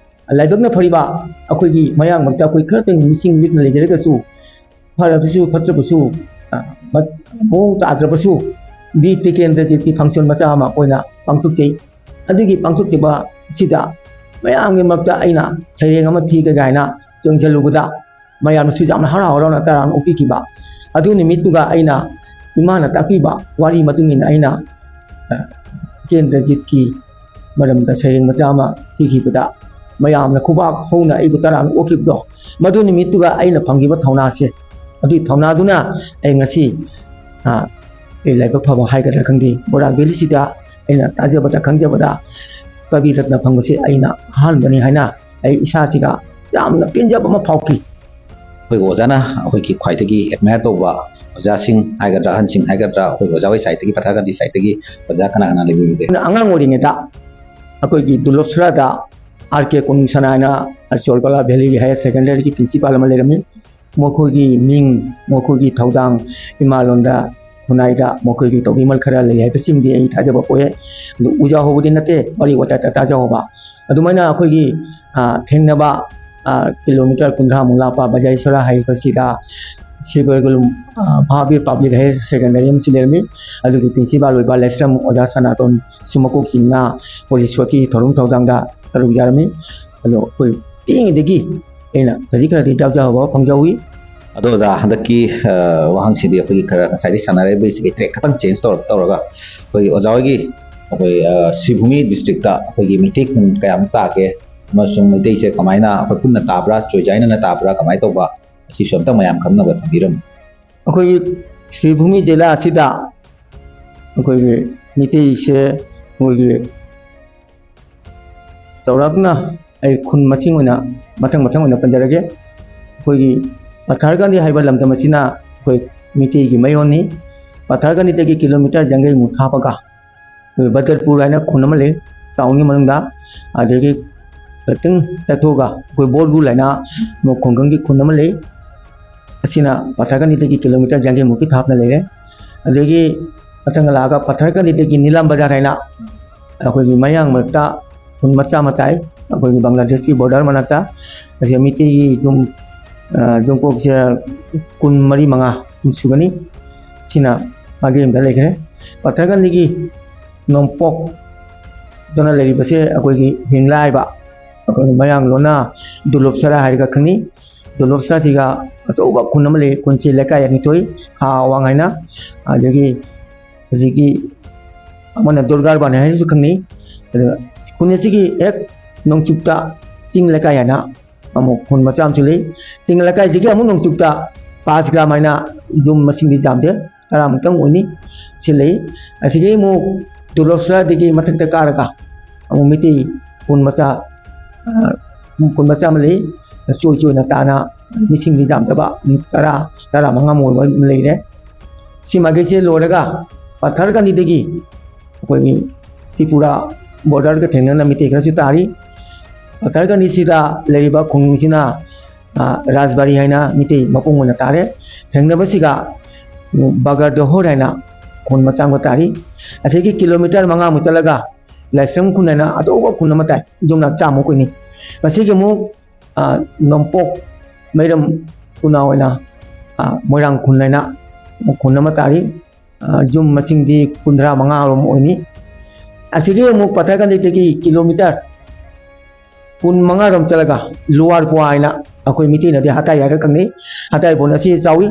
ꯂꯥꯏꯕꯛꯅ ꯐꯔꯤꯕ ꯑꯩꯈꯣꯏꯒꯤ ꯃꯌꯥꯡ ꯃꯔꯛꯇ ꯑꯩꯈꯣꯏ ꯈꯔꯇꯪ ꯃꯤꯁꯤꯡ ꯂꯤꯛꯅ ꯂꯩꯖꯔꯒꯁꯨ, ꯐꯔꯕꯁꯨ ꯐꯠꯇ꯭ꯔꯕꯁꯨ, ꯑ, ꯃ-, ꯃꯑꯣꯡ ꯇꯥꯗ꯭ꯔꯕꯁꯨ, ꯕꯤ ꯇꯤꯀꯦꯟꯗ꯭ꯔꯖꯤꯠꯀꯤ function ꯃꯆꯥ ꯑꯃ ꯑꯣꯏꯅ ꯄꯥꯡꯊꯣꯛꯆꯩ꯫ ꯑꯗꯨꯒꯤ ꯄꯥꯡꯊꯣꯛꯆꯕ ꯑꯁꯤꯗ ꯃꯌꯥꯝꯒꯤ ꯃꯔꯛꯇ ꯑꯩꯅ ꯁꯩꯔꯦꯡ ꯑꯃ ꯊꯤꯒꯦ ꯀꯥꯏꯅ ꯆꯪꯁꯤꯜꯂꯨꯕꯗ, ꯃꯌꯥꯝꯅꯁꯨ ꯌꯥꯝꯅ ꯍꯔꯥꯎ ꯍꯔꯥꯎꯅ ꯇꯔꯥꯝꯅ ꯑꯣꯛꯄꯤꯈꯤꯕ꯫ ꯑꯗꯨ ꯅꯨꯃꯤꯠꯇꯨꯒ ꯑꯩꯅ ꯏꯃꯥꯅ ꯇꯥꯛꯄꯤꯕ ꯋꯥꯔꯤ ꯃꯇꯨꯡ ꯏꯟꯅ ꯑꯩꯅ, ꯑ, ꯇꯤꯀꯦꯟꯗ꯭ꯔꯖꯤꯠꯀꯤ ꯃꯔꯝꯗ ꯁꯩꯔꯦꯡ ꯃꯆꯥ ꯑꯃ ꯊꯤꯈꯤꯕꯗ, ꯃꯌꯥꯝꯅ ꯈꯨꯕꯥꯛ ꯍꯧꯅ ꯑꯩꯕꯨ ꯇꯔꯥꯝꯅ ꯑꯣꯛꯈꯤꯕꯗꯣ, ꯃꯗꯨ ꯅꯨꯃꯤꯠꯇꯨꯒ ꯑꯩꯅ ꯐꯪꯈꯤꯕ ꯊꯧꯅꯥꯁꯦ, ꯑꯗꯨꯒꯤ ꯊꯧꯅꯥꯗꯨꯅ ꯑꯩ ꯉꯁꯤ, ꯑ, ꯑꯩ ꯂꯥꯏꯕꯛ ꯐꯕ ꯍꯥꯏꯒꯗ꯭ꯔꯥ ꯈꯪꯗꯦ, ꯕꯣꯔꯥꯛ ꯚꯦꯂꯤꯁꯤꯗ ꯑꯩꯅ ꯇꯥꯖꯕꯗ, ꯈꯪꯖꯕꯗ ꯀꯕꯤ ꯔꯠꯅ ꯐꯪꯕꯁꯦ ꯑꯩꯅ ꯑꯍꯥꯟꯕꯅꯤ ꯍꯥꯏꯅ ꯑꯩ ꯏꯁꯥꯁꯤꯒ ꯌꯥꯝꯅ ꯄꯦꯟꯖꯕ ꯑꯃ ꯐꯥꯎꯈꯤ꯫ ꯑꯩꯈꯣꯏꯒꯤ ꯑꯣꯖꯥꯅ ꯑꯩꯈꯣꯏꯒꯤ ꯈ꯭ꯋꯥꯏꯗꯒꯤ admire ꯇꯧꯕ ꯑꯣꯖꯥꯁꯤꯡ ꯍꯥꯏꯒꯗ꯭ꯔꯥ, ꯑꯍꯟꯁꯤꯡ ꯍꯥꯏꯒꯗ꯭ꯔꯥ, ꯑꯩꯈꯣꯏ ꯑꯣꯖꯥ ꯍꯣꯏ ꯁꯥꯏꯠꯇꯒꯤ, ꯄꯊꯥꯔꯀꯥꯟꯗꯤ ꯁꯥꯏꯠꯇꯒꯤ ꯑꯣꯖꯥ ꯀꯅꯥ ꯀꯅꯥ ꯂꯩꯕꯤꯕꯒꯦ? ꯑꯉꯥꯡ ꯑꯣꯏꯔꯤꯉꯩꯗ ꯑꯩꯈꯣꯏꯒꯤ ꯗꯨꯂꯣꯞꯁꯔꯥꯗ ꯑꯥꯔ ꯀꯦ ꯀꯣꯅꯨꯡꯁꯅꯥ ꯍꯥꯏꯅ ꯆꯣꯔꯀꯂꯥ ꯚꯦꯂꯤꯒꯤ ꯍꯥꯌꯔ ꯁꯦꯀꯦꯟꯗꯔꯤꯒꯤ ꯄ꯭ꯔꯤꯟꯁꯤꯄꯥꯜ ꯑꯃ ꯂꯩꯔꯝꯃꯤ꯫ ꯃꯈꯣꯏꯒꯤ ꯃꯤꯡ, ꯃꯈꯣꯏꯒꯤ ꯊꯧꯗꯥꯡ, ꯏꯃꯥꯂꯣꯟꯗ ꯈꯨꯟꯅꯥꯏꯗ ꯃꯈꯣꯏꯒꯤ ꯇꯧꯕꯤꯃꯜ ꯈꯔ ꯂꯩ ꯍꯥꯏꯕꯁꯤꯃꯗꯤ ꯑꯩ ꯊꯥꯖꯕ ꯄꯣꯛꯑꯦ꯫ ꯑꯗꯨ ꯎꯖꯍꯧꯕꯗꯤ ꯅꯠꯇꯦ, ꯋꯥꯔꯤ ꯋꯥꯇꯥꯏꯗ ꯇꯥꯖꯍꯧꯕ꯫ ꯑꯗꯨꯃꯥꯏꯅ ꯑꯩꯈꯣꯏꯒꯤ, ꯑ, ꯊꯦꯡꯅꯕ, ꯑ, ꯀꯤꯂꯣꯃꯤꯇꯔ ꯀꯨꯟꯊ꯭ꯔꯥꯃꯨꯛ ꯂꯥꯞꯄ ꯕꯖꯥꯏꯁꯣꯔꯥ ꯍꯥꯏꯔꯤꯕꯁꯤꯗ ꯁꯤꯕꯔꯒꯨꯂꯨꯝ, ꯑ, ꯃꯍꯥꯕꯤꯔ ꯄꯕ꯭ꯂꯤꯛ ꯍꯥꯌꯔ ꯁꯦꯀꯦꯟꯗꯔꯤ ꯑꯃꯁꯨ ꯂꯩꯔꯝꯃꯤ꯫ ꯑꯗꯨꯒꯤ ꯄ꯭ꯔꯤꯟꯁꯤꯄꯥꯜ ꯑꯣꯏꯕ ꯂꯥꯏꯁ꯭ꯔꯝ ꯑꯣꯖꯥ ꯁꯅꯥꯇꯣꯟ ꯁꯨꯃꯀꯣꯛ ꯆꯤꯡꯅ ꯄꯨꯂꯤꯁ ꯋꯥꯀꯤ ꯊꯧꯔꯝ ꯊꯧꯗꯥꯡꯗ ꯁꯔꯨꯛ ꯌꯥꯔꯝꯃꯤ꯫ ꯑꯗꯣ ꯑꯩꯈꯣꯏ ꯄꯤꯛꯏꯉꯩꯗꯒꯤ ꯑꯩꯅ ꯈꯖꯤꯛ ꯈꯔꯗꯤ ꯌꯥꯎꯖꯍꯧꯕ ꯐꯪꯖꯍꯧꯋꯤ꯫ ꯑꯗꯣ ꯑꯣꯖꯥ, ꯍꯟꯗꯛꯀꯤ, ꯑ, ꯋꯥꯍꯪꯁꯤꯗꯤ ꯑꯩꯈꯣꯏꯒꯤ ꯈꯔ ꯉꯁꯥꯏꯗꯤ ꯁꯥꯟꯅꯔꯤꯕꯁꯤꯒꯤ ꯇ꯭ꯔꯦꯛ ꯈꯇꯪ ꯆꯦꯟꯖ ꯇꯧꯔ-, ꯇꯧꯔꯒ ꯑꯩꯈꯣꯏꯒꯤ ꯑꯣꯖꯥ ꯍꯣꯏꯒꯤ ꯑꯩꯈꯣꯏ, ꯑ, ꯁ꯭ꯔꯤꯚꯨꯃꯤ ꯗꯤꯁꯇ꯭ꯔꯤꯛꯇ ꯑꯩꯈꯣꯏꯒꯤ ꯃꯩꯇꯩ ꯈꯨꯟ ꯀꯌꯥꯃꯨꯛ ꯇꯥꯒꯦ ꯑꯃꯁꯨꯡ ꯃꯩꯇꯩꯁꯦ ꯀꯃꯥꯏꯅ ꯑꯩꯈꯣꯏ ꯄꯨꯟꯅ ꯇꯥꯕ꯭ꯔꯥ, ꯆꯣꯏꯖꯥꯏꯅꯅ ꯇꯥꯕ꯭ꯔꯥ, ꯀꯃꯥꯏꯅ ꯇꯧꯕ, ꯑꯁꯤꯁꯨ ꯑꯝꯇ ꯃꯌꯥꯝ ꯈꯪꯅꯕ ꯊꯝꯕꯤꯔꯝꯃꯨ꯫ ꯑꯩꯈꯣꯏꯒꯤ ꯁ꯭ꯔꯤꯚꯨꯃꯤ ꯖꯤꯂꯥ ꯑꯁꯤꯗ ꯑꯩꯈꯣꯏꯒꯤ ꯃꯤꯇꯩꯁꯦ ꯑꯩꯈꯣꯏꯒꯤ ꯆꯥꯎꯔꯥꯛꯅ ꯑꯩ ꯈꯨꯟ ꯃꯁꯤꯡ ꯑꯣꯏꯅ ꯃꯊꯪ ꯃꯊꯪ ꯑꯣꯏꯅ ꯄꯟꯖꯔꯒꯦ꯫ ꯑꯩꯈꯣꯏꯒꯤ ꯄꯊꯥꯔꯀꯥꯟꯗꯤ ꯍꯥꯏꯕ ꯂꯝꯗꯝ ꯑꯁꯤꯅ ꯑꯩꯈꯣꯏ ꯃꯤꯇꯩꯒꯤ ꯃꯌꯣꯟꯅꯤ꯫ ꯄꯊꯥꯔꯀꯥꯟꯗꯤꯗꯒꯤ ꯀꯤꯂꯣꯃꯤꯇꯔ ꯌꯥꯡꯈꯩꯃꯨꯛ ꯊꯥꯞꯄꯒ ꯑꯩꯈꯣꯏ ꯕꯗꯔꯄꯨꯔ ꯍꯥꯏꯅ ꯈꯨꯟ ꯑꯃ ꯂꯩ ꯇꯥꯎꯟꯒꯤ ꯃꯅꯨꯡꯗ꯫ ꯑꯗꯒꯤ ꯈꯤꯇꯪ ꯆꯠꯊꯣꯛꯑꯒ ꯑꯩꯈꯣꯏ ꯕꯣꯔꯒꯨꯜ ꯍꯥꯏꯅ ꯃꯣꯏ ꯈꯨꯡꯒꯪꯒꯤ ꯈꯨꯟ ꯑꯃ ꯂꯩ꯫ ꯑꯁꯤꯅ ꯄꯊꯥꯔꯀꯥꯟꯗꯤꯗꯒꯤ ꯀꯤꯂꯣꯃꯤꯇꯔ ꯌꯥꯡꯈꯩꯃꯨꯛꯀꯤ ꯊꯥꯞꯅ ꯂꯩꯔꯦ꯫ ꯑꯗꯒꯤ ꯃꯊꯪ ꯂꯥꯛꯑꯒ ꯄꯊꯥꯔꯀꯥꯟꯗꯤꯗꯒꯤ ꯅꯤꯂꯥꯝ ꯕꯖꯥꯔ ꯍꯥꯏꯅ ꯑꯩꯈꯣꯏꯒꯤ ꯃꯌꯥꯡ ꯃꯔꯛꯇ ꯈꯨꯟ ꯃꯆꯥ ꯑꯃ ꯇꯥꯏ, ꯑꯩꯈꯣꯏꯒꯤ ꯕꯪꯒ꯭ꯂꯥꯗꯦꯁꯀꯤ ꯕꯣꯔꯗꯔ ꯃꯅꯥꯛꯇ꯫ ꯑꯁꯤꯗ ꯃꯤꯇꯩꯒꯤ ꯌꯨꯝ, ꯑ, ꯌꯨꯝꯀꯣꯛꯁꯦ ꯀꯨꯟ ꯃꯔꯤ ꯃꯉꯥ ꯁꯨꯒꯅꯤ꯫ ꯁꯤꯅ ꯃꯥꯒꯤ ꯑꯃꯗ ꯂꯩꯈ꯭ꯔꯦ꯫ ꯄꯊꯥꯔꯀꯥꯟꯗꯤꯒꯤ ꯅꯣꯡꯄꯣꯛꯇꯅ ꯂꯩꯔꯤꯕꯁꯦ ꯑꯩꯈꯣꯏꯒꯤ ꯍꯤꯡꯂꯥꯏꯕ, ꯑꯩꯈꯣꯏ ꯃꯌꯥꯡ ꯂꯣꯟꯅ ꯗꯨꯂꯣꯞꯁꯔꯥ ꯍꯥꯏꯔꯒ ꯈꯪꯅꯩ꯫ ꯗꯨꯂꯣꯞꯁꯔꯥꯁꯤꯒ ꯑꯆꯧꯕ ꯈꯨꯟ ꯑꯃ ꯂꯩ, ꯈꯨꯟꯁꯤ ꯂꯩꯀꯥꯏ ꯑꯅꯤ ꯊꯣꯛꯏ, ꯈꯥ ꯑꯋꯥꯡ ꯍꯥꯏꯅ꯫ ꯑꯗꯒꯤ ꯍꯧꯖꯤꯛꯀꯤ ꯑꯃꯅ ꯗꯨꯔꯒꯥꯔꯕꯥꯟ ꯍꯥꯏꯅꯁꯨ ꯈꯪꯅꯩ꯫ ꯑꯗꯨꯒ ꯈꯨꯟ ꯑꯁꯤꯒꯤ ꯍꯦꯛ ꯅꯣꯡꯆꯨꯞꯇ ꯆꯤꯡ ꯂꯩꯀꯥꯏ ꯍꯥꯏꯅ ꯑꯃꯨꯛ ꯈꯨꯟ ꯃꯆꯥ ꯑꯃꯁꯨ ꯂꯩ꯫ ꯆꯤꯡ ꯂꯩꯀꯥꯏꯁꯤꯒꯤ ꯑꯃꯨꯛ ꯅꯣꯡꯆꯨꯞꯇ ꯄꯥꯁ ꯒ꯭ꯔꯥꯝ ꯍꯥꯏꯅ ꯌꯨꯝ ꯃꯁꯤꯡꯗꯤ ꯌꯥꯝꯗꯦ, ꯇꯔꯥꯃꯨꯛꯇꯪ ꯑꯣꯏꯅꯤ꯫ ꯁꯤ ꯂꯩ꯫ ꯑꯁꯤꯗꯒꯤ ꯑꯃꯨꯛ ꯗꯨꯂꯣꯞꯁꯔꯥꯗꯒꯤ ꯃꯊꯛꯇ ꯀꯥꯔꯒ ꯑꯃꯨꯛ ꯃꯩꯇꯩ ꯈꯨꯟ ꯃꯆꯥ, ꯑ, ꯈꯨꯟ ꯃꯆꯥ ꯑꯃ ꯂꯩ꯫ ꯆꯣꯏ ꯆꯣꯏꯅ ꯇꯥꯅ ꯃꯤꯁꯤꯡꯗꯤ ꯌꯥꯝꯗꯕ, ꯃꯤ ꯇꯔꯥ, ꯇꯔꯥꯃꯉꯥꯃꯨꯛ ꯑꯣꯏꯕ ꯑꯃ ꯂꯩꯔꯦ꯫ ꯁꯤ ꯃꯥꯏꯀꯩꯁꯦ ꯂꯣꯏꯔꯒ ꯄꯊꯔꯀꯥꯟꯗꯤꯗꯒꯤ ꯑꯩꯈꯣꯏꯒꯤ ꯇ꯭ꯔꯤꯄꯨꯔꯥ ꯕꯣꯔꯗꯔꯒ ꯊꯦꯡꯅꯅ ꯃꯤꯇꯩ ꯈꯔꯁꯨ ꯇꯥꯔꯤ꯫ ꯄꯊꯔꯀꯥꯟꯗꯤꯁꯤꯗ ꯂꯩꯔꯤꯕ ꯈꯨꯡꯒꯪꯁꯤꯅ, ꯑ, ꯔꯥꯖꯕꯥꯔꯤ ꯍꯥꯏꯅ ꯃꯤꯇꯩ ꯃꯄꯨꯡ ꯑꯣꯏꯅ ꯇꯥꯔꯦ꯫ ꯊꯦꯡꯅꯕꯁꯤꯒ ꯕꯒꯔꯗꯣꯍꯣꯔ ꯍꯥꯏꯅ ꯈꯨꯟ ꯃꯆꯥ ꯑꯃꯒ ꯇꯥꯔꯤ꯫ ꯑꯁꯤꯒꯤ ꯀꯤꯂꯣꯃꯤꯇꯔ ꯃꯉꯥꯃꯨꯛ ꯆꯠꯂꯒ ꯂꯥꯏꯁ꯭ꯔꯝ ꯈꯨꯟ ꯍꯥꯏꯅ ꯑꯆꯧꯕ ꯈꯨꯟ ꯑꯃ ꯇꯥꯏ, ꯌꯨꯝꯅꯥꯛ ꯆꯥꯝꯃꯨꯛ ꯑꯣꯏꯅꯤ꯫ ꯃꯁꯤꯒꯤ ꯑꯃꯨꯛ, ꯑ, ꯅꯣꯡꯄꯣꯛ ꯃꯩꯔꯝ ꯈꯨꯟꯅꯥ ꯑꯣꯏꯅ, ꯑ, ꯃꯣꯏꯔꯥꯡ ꯈꯨꯟ ꯍꯥꯏꯅ ꯈꯨꯟ ꯑꯃ ꯇꯥꯔꯤ꯫ ꯑ, ꯌꯨꯝ ꯃꯁꯤꯡꯗꯤ ꯀꯨꯟꯊ꯭ꯔꯥ ꯃꯉꯥꯔꯣꯝ ꯑꯣꯏꯅꯤ꯫ ꯑꯁꯤꯒꯤ ꯑꯃꯨꯛ ꯄꯊꯔꯀꯥꯟꯗꯤꯗꯒꯤ ꯀꯤꯂꯣꯃꯤꯇꯔ ꯀꯨꯟ ꯃꯉꯥꯔꯣꯝ ꯆꯠꯂꯒ ꯂꯨꯋꯥꯔ ꯄꯣꯋꯥ ꯍꯥꯏꯅ ꯑꯩꯈꯣꯏ ꯃꯤꯇꯩꯅꯗꯤ ꯍꯥꯇꯥꯏ ꯍꯥꯏꯔꯒ ꯈꯪꯅꯩ꯫ ꯍꯥꯇꯥꯏ ꯕꯣꯟ ꯑꯁꯤ ꯆꯥꯎꯏ,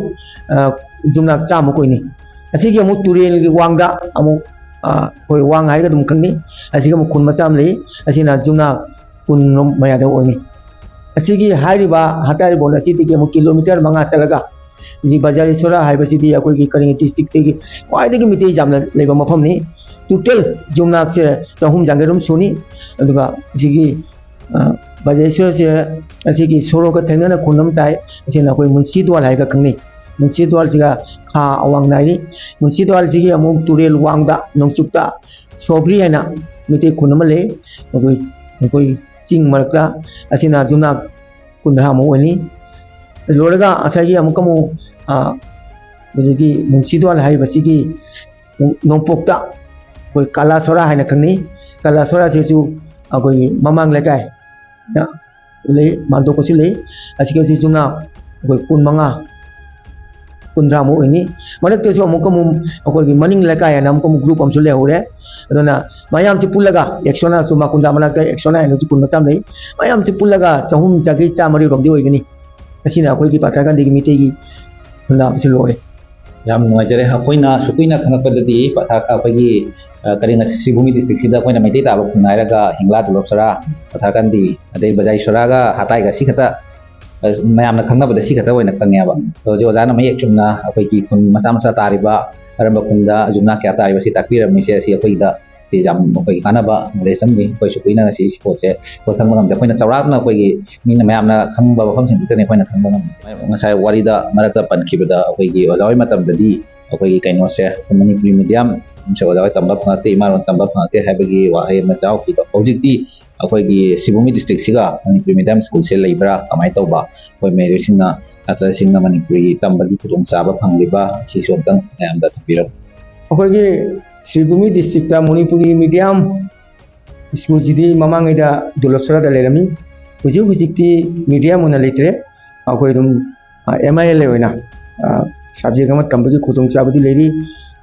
ꯑ, ꯌꯨꯝꯅꯥꯛ ꯆꯥꯝꯃꯨꯛ ꯑꯣꯏꯅꯤ꯫ ꯑꯁꯤꯒꯤ ꯑꯃꯨꯛ ꯇꯨꯔꯦꯜꯒꯤ ꯋꯥꯡꯗ ꯑꯃꯨꯛ, ꯑ, ꯑꯩꯈꯣꯏ ꯋꯥꯡ ꯍꯥꯏꯔꯒ ꯑꯗꯨꯝ ꯈꯪꯅꯩ꯫ ꯑꯁꯤꯒꯤ ꯑꯃꯨꯛ ꯈꯨꯟ ꯃꯆꯥ ꯑꯃ ꯂꯩ, ꯑꯁꯤꯅ ꯌꯨꯝꯅꯥꯛ ꯀꯨꯟꯔꯣꯝ ꯃꯌꯥꯗ ꯑꯣꯏꯅꯤ꯫ ꯑꯁꯤꯒꯤ ꯍꯥꯏꯔꯤꯕ ꯍꯥꯇꯥꯏ ꯕꯣꯟ ꯑꯁꯤꯗꯒꯤ ꯑꯃꯨꯛ ꯀꯤꯂꯣꯃꯤꯇꯔ ꯃꯉꯥ ꯆꯠꯂꯒ ꯍꯧꯖꯤꯛ ꯕꯖꯥꯔꯦꯁꯣꯔꯥ ꯍꯥꯏꯕꯁꯤꯗꯤ ꯑꯩꯈꯣꯏꯒꯤ ꯀꯔꯤꯡ ꯗꯤꯁꯇ꯭ꯔꯤꯛꯇꯒꯤ ꯈ꯭ꯋꯥꯏꯗꯒꯤ ꯃꯤꯇꯩ ꯌꯥꯝꯅ ꯂꯩꯕ ꯃꯐꯝꯅꯤ꯫ ꯇꯣꯇꯦꯜ ꯌꯨꯝꯅꯥꯛꯁꯦ ꯆꯍꯨꯝ ꯆꯥꯡꯒꯩꯔꯣꯝ ꯁꯨꯅꯤ꯫ ꯑꯗꯨꯒ ꯁꯤꯒꯤ, ꯑ, ꯕꯖꯥꯔꯦꯁꯣꯔꯥꯁꯦ ꯑꯁꯤꯒꯤ ꯁꯣꯔꯣꯛꯀ ꯊꯦꯡꯅꯅ ꯈꯨꯟ ꯑꯃ ꯇꯥꯏ꯫ ꯑꯁꯤꯅ ꯑꯩꯈꯣꯏ ꯃꯨꯟꯁꯤ ꯗꯨꯋꯥꯜ ꯍꯥꯏꯔꯒ ꯈꯪꯅꯩ꯫ ꯃꯨꯟꯁꯤ ꯗꯨꯋꯥꯜꯁꯤꯒ ꯈꯥ ꯑꯋꯥꯡ ꯅꯥꯏꯔꯤ꯫ ꯃꯨꯟꯁꯤ ꯗꯨꯋꯥꯜꯁꯤꯒꯤ ꯑꯃꯨꯛ ꯇꯨꯔꯦꯜ ꯋꯥꯡꯗ ꯅꯣꯡꯆꯨꯞꯇ ꯁꯣꯕ꯭ꯔꯤ ꯍꯥꯏꯅ ꯃꯤꯇꯩ ꯈꯨꯟ ꯑꯃ ꯂꯩ꯫ ꯑꯩꯈꯣꯏ, ꯑꯩꯈꯣꯏ ꯆꯤꯡ ꯃꯔꯛꯇ꯫ ꯑꯁꯤꯅ ꯌꯨꯝꯅꯥꯛ ꯀꯨꯟꯊ꯭ꯔꯥꯃꯨꯛ ꯑꯣꯏꯅꯤ꯫ ꯂꯣꯏꯔꯒ ꯉꯁꯥꯏꯒꯤ ꯑꯃꯨꯛꯀ ꯑꯃꯨꯛ, ꯑ, ꯍꯧꯖꯤꯛꯀꯤ ꯃꯨꯟꯁꯤ ꯗꯨꯋꯥꯜ ꯍꯥꯏꯔꯤꯕꯁꯤꯒꯤ ꯅꯣꯡꯄꯣꯛꯇ ꯑꯩꯈꯣꯏ ꯀꯥꯂꯥꯁꯣꯔꯥ ꯍꯥꯏꯅ ꯈꯪꯅꯩ꯫ ꯀꯥꯂꯥꯁꯣꯔꯥꯁꯤꯁꯨ ꯑꯩꯈꯣꯏꯒꯤ ꯃꯃꯥꯡ ꯂꯩꯀꯥꯏꯗ ꯂꯩ, ꯃꯥꯟꯗꯣꯞꯀꯁꯨ ꯂꯩ꯫ ꯑꯁꯤꯒꯁꯨ ꯌꯨꯝꯅꯥꯛ ꯑꯩꯈꯣꯏ ꯀꯨꯟꯃꯉꯥ, ꯀꯨꯟꯊ꯭ꯔꯥꯃꯨꯛ ꯑꯣꯏꯅꯤ꯫ ꯃꯔꯛꯇꯁꯨ ꯑꯃꯨꯛꯀ ꯑꯃꯨꯛ ꯑꯩꯈꯣꯏꯒꯤ ꯃꯅꯤꯡ ꯂꯩꯀꯥꯏ ꯍꯥꯏꯅ ꯑꯃꯨꯛꯀ ꯑꯃꯨꯛ ꯒ꯭ꯔꯨꯞ ꯑꯃꯁꯨ ꯂꯩꯍꯧꯔꯦ꯫ ꯑꯗꯨꯅ ꯃꯌꯥꯝꯁꯤ ꯄꯨꯜꯂꯒ ꯑꯦꯛꯁꯣꯅꯥꯁꯨ ꯃꯥꯀꯨꯟꯗꯥ ꯃꯅꯥꯛꯇ ꯑꯦꯛꯁꯣꯅꯥ ꯍꯥꯏꯅꯁꯨ ꯈꯨꯟ ꯃꯆꯥ ꯑꯃ ꯂꯩ꯫ ꯃꯌꯥꯝꯁꯤ ꯄꯨꯜꯂꯒ ꯆꯍꯨꯝ ꯆꯥꯡꯈꯩ ꯆꯥꯝꯃꯔꯤꯔꯣꯝꯗꯤ ꯑꯣꯏꯒꯅꯤ꯫ ꯑꯁꯤꯅ ꯑꯩꯈꯣꯏꯒꯤ ꯄꯥꯊꯔꯀꯥꯟꯗꯒꯤ ꯃꯤꯇꯩꯒꯤ ꯈꯨꯟꯗꯥꯕꯁꯤ ꯂꯣꯏꯔꯦ꯫ ꯌꯥꯝ ꯅꯨꯡꯉꯥꯏꯖꯔꯦ꯫ ꯑꯩꯈꯣꯏꯅ ꯁꯨꯛ ꯀꯨꯏꯅ ꯈꯪꯉꯛꯄꯗꯗꯤ ꯄꯊꯥ-, ꯑꯩꯈꯣꯏꯒꯤ, ꯑ, ꯀꯔꯤ, ꯉꯁꯤ ꯁꯤꯕꯨꯡꯒꯤ ꯗꯤꯁꯇ꯭ꯔꯤꯛꯁꯤꯗ ꯑꯩꯈꯣꯏꯅ ꯃꯩꯇꯩ ꯇꯥꯕ ꯈꯨꯟ ꯍꯥꯏꯔꯒ ꯍꯤꯡꯂꯥ, ꯗꯣꯂꯣꯞꯁꯔꯥ, ꯄꯊꯥꯔꯀꯥꯟꯗꯤ, ꯑꯗꯩ ꯕꯖꯥꯏꯁꯣꯔꯥꯒ ꯍꯥꯇꯥꯏꯒ ꯁꯤ ꯈꯛꯇ, ꯑ, ꯃꯌꯥꯝꯅ ꯈꯪꯅꯕꯗ ꯁꯤ ꯈꯛꯇ ꯑꯣꯏꯅ ꯈꯪꯉꯦꯕ꯫ ꯑꯗꯣ ꯍꯧꯖꯤꯛ ꯑꯣꯖꯥꯅ ꯃꯌꯦꯛ ꯆꯨꯝꯅ ꯑꯩꯈꯣꯏꯒꯤ ꯈꯨꯟ ꯃꯆꯥ ꯃꯆꯥ ꯇꯥꯔꯤꯕ, ꯀꯔꯝꯕ ꯈꯨꯟꯗ ꯌꯨꯝꯅꯥꯛ ꯀꯌꯥ ꯇꯥꯔꯤꯕ ꯁꯤ ꯇꯥꯛꯄꯤꯔꯝꯃꯤꯁꯦ, ꯑꯁꯤ ꯑꯩꯈꯣꯏꯗ ꯁꯤ ꯌꯥꯝ ꯑꯩꯈꯣꯏꯒꯤ ꯀꯥꯟꯅꯕ ꯅꯣꯂꯦꯖ ꯑꯃꯅꯤ꯫ ꯑꯩꯈꯣꯏꯁꯨ ꯀꯨꯏꯅ ꯉꯁꯤ ꯁꯤ ꯄꯣꯠꯁꯦ ꯑꯩꯈꯣꯏ ꯈꯪꯕ ꯉꯝꯗꯦ꯫ ꯑꯩꯈꯣꯏꯅ ꯆꯥꯎꯔꯥꯛꯅ ꯑꯩꯈꯣꯏꯒꯤ ꯃꯤꯅ ꯃꯌꯥꯝꯅ ꯈꯪꯕ ꯃꯐꯝꯁꯤꯡꯗꯨꯗꯅꯤ ꯑꯩꯈꯣꯏꯅ ꯈꯪꯕ ꯉꯝꯃꯤꯁꯦ꯫ ꯉꯁꯥꯏ ꯋꯥꯔꯤꯗ ꯃꯔꯛꯇ ꯄꯟꯈꯤꯕꯗ ꯑꯩꯈꯣꯏꯒꯤ ꯑꯣꯖꯥ ꯍꯣꯏ ꯃꯇꯝꯗꯗꯤ ꯑꯩꯈꯣꯏꯒꯤ ꯀꯩꯅꯣꯁꯦ, ꯃꯅꯤꯄꯨꯔꯤ ꯃꯤꯗꯤꯌꯝꯁꯦ ꯑꯣꯖꯥ ꯍꯣꯏ ꯇꯝꯕ ꯐꯪꯉꯛꯇꯦ, ꯏꯃꯥ ꯂꯣꯟ ꯇꯝꯕ ꯐꯪꯉꯛꯇꯦ ꯍꯥꯏꯕꯒꯤ ꯋꯥꯍꯩ ꯑꯃ ꯌꯥꯎꯈꯤꯗꯣ, ꯍꯧꯖꯤꯛꯇꯤ ꯑꯩꯈꯣꯏꯒꯤ ꯁꯤꯕꯨꯃꯤ ꯗꯤꯁꯇ꯭ꯔꯤꯛꯁꯤꯒ ꯃꯅꯤꯄꯨꯔꯤ ꯃꯤꯗꯤꯌꯝ ꯁ꯭ꯀꯨꯜꯁꯦ ꯂꯩꯕ꯭ꯔꯥ, ꯀꯃꯥꯏꯅ ꯇꯧꯕ? ꯑꯩꯈꯣꯏ ꯃꯍꯩꯔꯣꯏꯁꯤꯡꯅ, ꯁꯥꯇ꯭ꯔꯁꯤꯡꯅ ꯃꯅꯤꯄꯨꯔꯤ ꯇꯝꯕꯒꯤ ꯈꯨꯗꯣꯡꯆꯥꯕ ꯐꯪꯂꯤꯕ, ꯑꯁꯤꯁꯨ ꯑꯝꯇꯪ ꯃꯌꯥꯝꯗ ꯊꯝꯕꯤꯔꯝꯃꯨ꯫ ꯑꯩꯈꯣꯏꯒꯤ ꯁꯤꯕꯨꯃꯤ ꯗꯤꯁꯇ꯭ꯔꯤꯛꯇ ꯃꯅꯤꯄꯨꯔꯤ ꯃꯤꯗꯤꯌꯝ ꯁ꯭ꯀꯨꯜꯁꯤꯗꯤ ꯃꯃꯥꯡꯉꯩꯗ ꯗꯨꯂꯞꯁꯔꯥꯗ ꯂꯩꯔꯝꯃꯤ꯫ ꯍꯧꯖꯤꯛ ꯍꯧꯖꯤꯛꯇꯤ ꯃꯤꯗꯤꯌꯝ ꯑꯣꯏꯅ ꯂꯩꯇ꯭ꯔꯦ꯫ ꯑꯩꯈꯣꯏ ꯑꯗꯨꯝ ꯑꯦꯝ ꯑꯥꯏ ꯑꯦꯜ ꯑꯣꯏꯅ ꯁꯕꯖꯦꯛ ꯑꯃ ꯇꯝꯕꯒꯤ ꯈꯨꯗꯣꯡꯆꯥꯕꯗꯤ ꯂꯩꯔꯤ꯫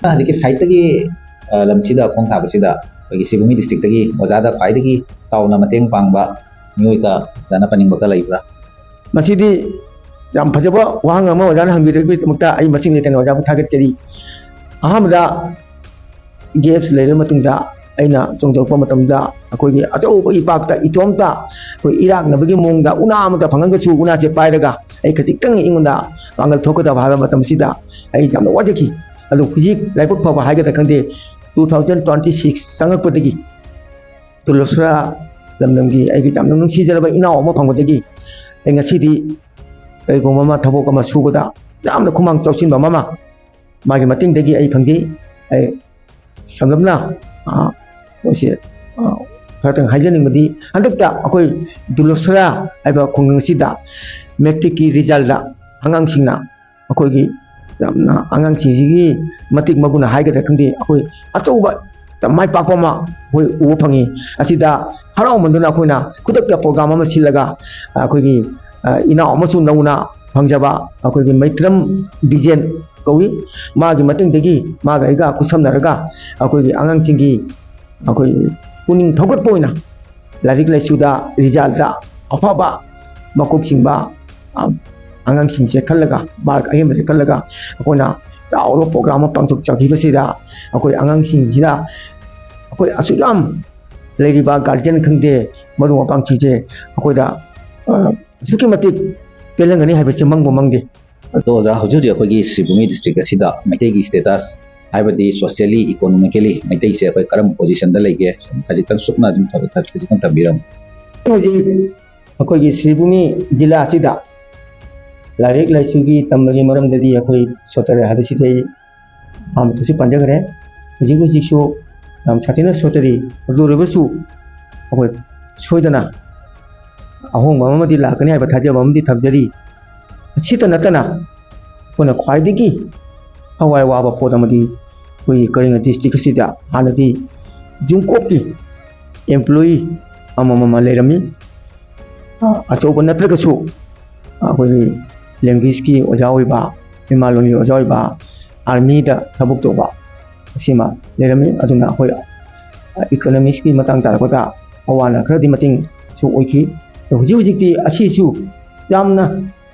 ꯍꯧꯖꯤꯛꯀꯤ ꯁꯥꯏꯠꯇꯒꯤ, ꯑ, ꯂꯝꯁꯤꯗ ꯈꯣꯡ ꯊꯥꯕꯁꯤꯗ ꯑꯩꯈꯣꯏꯒꯤ ꯁꯤꯕꯨꯃꯤ ꯗꯤꯁꯇ꯭ꯔꯤꯛꯇꯒꯤ ꯑꯣꯖꯥꯗ ꯈ꯭ꯋꯥꯏꯗꯒꯤ ꯆꯥꯎꯅ ꯃꯇꯦꯡ ꯄꯥꯡꯕ ꯃꯤꯑꯣꯏꯒ ꯑꯣꯖꯥꯅ ꯄꯟꯅꯤꯡꯕꯒ ꯂꯩꯕ꯭ꯔꯥ? ꯃꯁꯤꯗꯤ ꯌꯥꯝ ꯐꯖꯕ ꯋꯥꯍꯪ ꯑꯃ ꯑꯣꯖꯥꯅ ꯍꯪꯕꯤꯔꯛꯄꯒꯤꯗꯃꯛꯇ ꯑꯩ ꯃꯁꯤꯡ ꯂꯩꯇꯅ ꯑꯣꯖꯥꯕꯨ ꯊꯥꯒꯠꯆꯔꯤ꯫ ꯑꯍꯥꯟꯕꯗ ꯒꯦꯞꯁ ꯂꯩꯔꯕ ꯃꯇꯨꯡꯗ ꯑꯩꯅ ꯆꯣꯡꯊꯣꯔꯛꯄ ꯃꯇꯝꯗ ꯑꯩꯈꯣꯏꯒꯤ ꯑꯆꯧꯕ ꯏꯄꯥꯛꯇ ꯏꯇꯣꯝꯇ ꯑꯩꯈꯣꯏ ꯏꯔꯥꯛꯅꯕꯒꯤ ꯃꯑꯣꯡꯗ ꯎꯅꯥ ꯑꯃꯇ ꯐꯪꯉꯒꯁꯨ ꯎꯅꯥꯁꯦ ꯄꯥꯏꯔꯒ ꯑꯩ ꯈꯖꯤꯛꯇꯪ ꯑꯩꯉꯣꯟꯗ ꯄꯥꯡꯒꯜ ꯊꯣꯛꯀꯗꯕ ꯍꯥꯏꯕ ꯃꯇꯝꯁꯤꯗ ꯑꯩ ꯌꯥꯝꯅ ꯋꯥꯖꯈꯤ꯫ ꯑꯗꯨ ꯍꯧꯖꯤꯛ ꯂꯥꯏꯕꯛ ꯐꯕ ꯍꯥꯏꯒꯗ꯭ꯔꯥ ꯈꯪꯗꯦ, ꯇꯨ ꯊꯥꯎꯖꯟ ꯇ꯭ꯋꯦꯟꯇꯤ ꯁꯤꯛꯁ ꯆꯪꯉꯛꯄꯗꯒꯤ ꯇꯨꯂꯞꯁꯔꯥ ꯂꯝꯗꯝꯒꯤ ꯑꯩꯒꯤ ꯌꯥꯝꯅ ꯅꯨꯡꯁꯤꯖꯔꯕ ꯏꯅꯥꯎ ꯑꯃ ꯐꯪꯕꯗꯒꯤ ꯑꯩ ꯉꯁꯤꯗꯤ ꯀꯔꯤꯒꯨꯝꯕ ꯑꯃ ꯊꯕꯛ ꯑꯃ ꯁꯨꯕꯗ ꯌꯥꯝꯅ ꯈꯨꯃꯥꯡ ꯆꯥꯎꯁꯤꯟꯕ ꯑꯃ ꯃꯥꯒꯤ ꯃꯇꯦꯡꯗꯒꯤ ꯑꯩ ꯐꯪꯖꯩ꯫ ꯑꯩ ꯁꯝꯂꯞꯅ, ꯑ, ꯃꯣꯏꯁꯦ, ꯑ, ꯈꯔꯇꯪ ꯍꯥꯏꯖꯅꯤꯡꯕꯗꯤ, ꯍꯟꯗꯛꯇ ꯑꯩꯈꯣꯏ ꯗꯨꯂꯞꯁꯔꯥ ꯍꯥꯏꯕ ꯈꯨꯡꯒꯪ ꯑꯁꯤꯗ ꯃꯦꯇ꯭ꯔꯤꯛꯀꯤ ꯔꯤꯖꯜꯗ ꯑꯉꯥꯡꯁꯤꯡꯅ ꯑꯩꯈꯣꯏꯒꯤ ꯌꯥꯝꯅ ꯑꯉꯥꯡꯁꯤꯡꯁꯤꯒꯤ ꯃꯇꯤꯛ ꯃꯒꯨꯟ ꯍꯥꯏꯒꯗ꯭ꯔꯥ ꯈꯪꯗꯦ, ꯑꯩꯈꯣꯏ ꯑꯆꯧꯕ ꯃꯥꯏ ꯄꯥꯛꯄ ꯑꯃ ꯑꯩꯈꯣꯏ ꯎꯕ ꯐꯪꯉꯤ꯫ ꯑꯁꯤꯗ ꯍꯔꯥꯎꯃꯟꯗꯨꯅ ꯑꯩꯈꯣꯏꯅ ꯈꯨꯗꯛꯇ ꯄ꯭ꯔꯣꯒ꯭ꯔꯥꯝ ꯑꯃ ꯁꯤꯜꯂꯒ ꯑꯩꯈꯣꯏꯒꯤ, ꯑ, ꯏꯅꯥꯎ ꯑꯃꯁꯨ ꯅꯧꯅ ꯐꯪꯖꯕ ꯑꯩꯈꯣꯏꯒꯤ ꯃꯩꯇ꯭ꯔꯝ ꯕꯤꯖꯦꯟ ꯀꯧꯏ꯫ ꯃꯥꯒꯤ ꯃꯇꯦꯡꯗꯒꯤ ꯃꯥꯒ ꯑꯩꯒ ꯈꯨꯠꯁꯝꯅꯔꯒ ꯑꯩꯈꯣꯏꯒꯤ ꯑꯉꯥꯡꯁꯤꯡꯒꯤ ꯑꯩꯈꯣꯏ ꯄꯨꯛꯅꯤꯡ ꯊꯧꯒꯠꯄ ꯑꯣꯏꯅ ꯂꯥꯏꯔꯤꯛ ꯂꯥꯏꯁꯨꯗ ꯔꯤꯖꯜꯗ ꯑꯐꯕ ꯃꯀꯣꯛ ꯆꯤꯡꯕ, ꯑ, ꯑꯉꯥꯡꯁꯤꯡꯁꯦ ꯈꯜꯂꯒ, ꯃꯥꯔꯛ ꯑꯍꯦꯟꯕꯁꯦ ꯈꯜꯂꯒ ꯑꯩꯈꯣꯏꯅ ꯆꯥꯎꯔꯕ ꯄ꯭ꯔꯣꯒ꯭ꯔꯥꯝ ꯑꯃ ꯄꯥꯡꯊꯣꯛꯆꯈꯤꯕꯁꯤꯗ ꯑꯩꯈꯣꯏ ꯑꯉꯥꯡꯁꯤꯡꯁꯤꯅ ꯑꯩꯈꯣꯏ ꯑꯁꯨꯛ ꯌꯥꯝ ꯂꯩꯔꯤꯕ ꯒꯥꯔꯖꯤꯌꯟ ꯈꯪꯗꯦ, ꯃꯔꯨꯞ ꯃꯄꯥꯡꯁꯤꯡꯁꯦ ꯑꯩꯈꯣꯏꯗ, ꯑ, ꯑꯁꯨꯛꯀꯤ ꯃꯇꯤꯛ ꯄꯦꯜꯍꯟꯒꯅꯤ ꯍꯥꯏꯕꯁꯦ ꯃꯪꯕꯨ ꯃꯪꯗꯦ꯫ ꯑꯗꯣ ꯑꯣꯖꯥ, ꯍꯧꯖꯤꯛ ꯍꯧꯖꯤꯛ ꯑꯩꯈꯣꯏꯒꯤ ꯁꯤꯕꯨꯃꯤ ꯗꯤꯁꯇ꯭ꯔꯤꯛ ꯑꯁꯤꯗ ꯃꯩꯇꯩꯒꯤ ꯁ꯭ꯇꯦꯇꯁ, ꯍꯥꯏꯕꯗꯤ ꯁꯣꯁꯤꯌꯦꯜꯂꯤ, ꯏꯀꯣꯅꯣꯃꯤꯀꯦꯜꯂꯤ ꯃꯩꯇꯩꯁꯦ ꯑꯩꯈꯣꯏ ꯀꯔꯝꯕ ꯄꯣꯖꯤꯁꯟꯗ ꯂꯩꯒꯦ? ꯈꯖꯤꯛꯇꯪ ꯁꯨꯞꯅ ꯑꯗꯨꯝ ꯈꯖꯤꯛꯇꯪ ꯊꯝꯕꯤꯔꯝꯃꯨ꯫ ꯍꯧꯖꯤꯛ ꯑꯩꯈꯣꯏꯒꯤ ꯁꯤꯕꯨꯃꯤ ꯖꯤꯂꯥ ꯑꯁꯤꯗ ꯂꯥꯏꯔꯤꯛ ꯂꯥꯏꯁꯨꯒꯤ ꯇꯝꯕꯒꯤ ꯃꯔꯝꯗꯗꯤ ꯑꯩꯈꯣꯏ ꯁꯣꯇꯔ ꯍꯥꯏꯕꯁꯤꯗꯤ ꯑꯩ ꯑꯍꯥꯟꯕꯗꯁꯨ ꯄꯟꯖꯈ꯭ꯔꯦ꯫ ꯍꯧꯖꯤꯛ ꯍꯧꯖꯤꯛꯁꯨ ꯌꯥꯝ ꯁꯥꯊꯤꯅ ꯁꯣꯠꯊꯔꯤ꯫ ꯑꯗꯨ ꯑꯣꯏꯔꯒꯁꯨ ꯑꯩꯈꯣꯏ ꯁꯣꯏꯗꯅ ꯑꯍꯣꯡꯕ ꯑꯃꯗꯤ ꯂꯥꯛꯀꯅꯤ ꯍꯥꯏꯕ ꯊꯥꯖꯕ ꯑꯃꯗꯤ ꯊꯝꯖꯔꯤ꯫ ꯑꯁꯤꯇ ꯅꯠꯇꯅ ꯑꯩꯈꯣꯏꯅ ꯈ꯭ꯋꯥꯏꯗꯒꯤ ꯊꯋꯥꯏ ꯋꯥꯕ ꯄꯣꯠ ꯑꯃꯗꯤ ꯑꯩꯈꯣꯏꯒꯤ ꯀꯔꯤꯡ ꯗꯤꯁꯇ꯭ꯔꯤꯛ ꯑꯁꯤꯗ ꯍꯥꯟꯅꯗꯤ ꯖꯨꯡꯀꯣꯛꯀꯤ ꯑꯦꯝꯄ꯭ꯂꯣꯌꯤ ꯑꯃꯃꯝ ꯂꯩꯔꯝꯃꯤ꯫ ꯑ, ꯑꯆꯧꯕ ꯅꯠꯇ꯭ꯔꯒꯁꯨ ꯑꯩꯈꯣꯏꯒꯤ ꯂꯦꯡꯒ꯭ꯋꯦꯖꯀꯤ ꯑꯣꯖꯥ ꯑꯣꯏꯕ, ꯏꯃꯥ ꯂꯣꯟꯒꯤ ꯑꯣꯖꯥ ꯑꯣꯏꯕ, ꯑꯥꯔꯃꯤꯗ ꯊꯕꯛ ꯇꯧꯕ ꯑꯁꯤꯃ ꯂꯩꯔꯝꯃꯤ꯫ ꯑꯗꯨꯅ ꯑꯩꯈꯣꯏ ꯏꯀꯣꯅꯣꯃꯤꯛꯁꯀꯤ ꯃꯇꯥꯡ ꯇꯥꯔꯛꯄꯗ ꯑꯋꯥꯅ ꯈꯔꯗꯤ ꯃꯇꯦꯡꯁꯨ ꯑꯣꯏꯈꯤ꯫ ꯑꯗꯣ ꯍꯧꯖꯤꯛ ꯍꯧꯖꯤꯛꯇꯤ ꯑꯁꯤꯁꯨ ꯌꯥꯝꯅ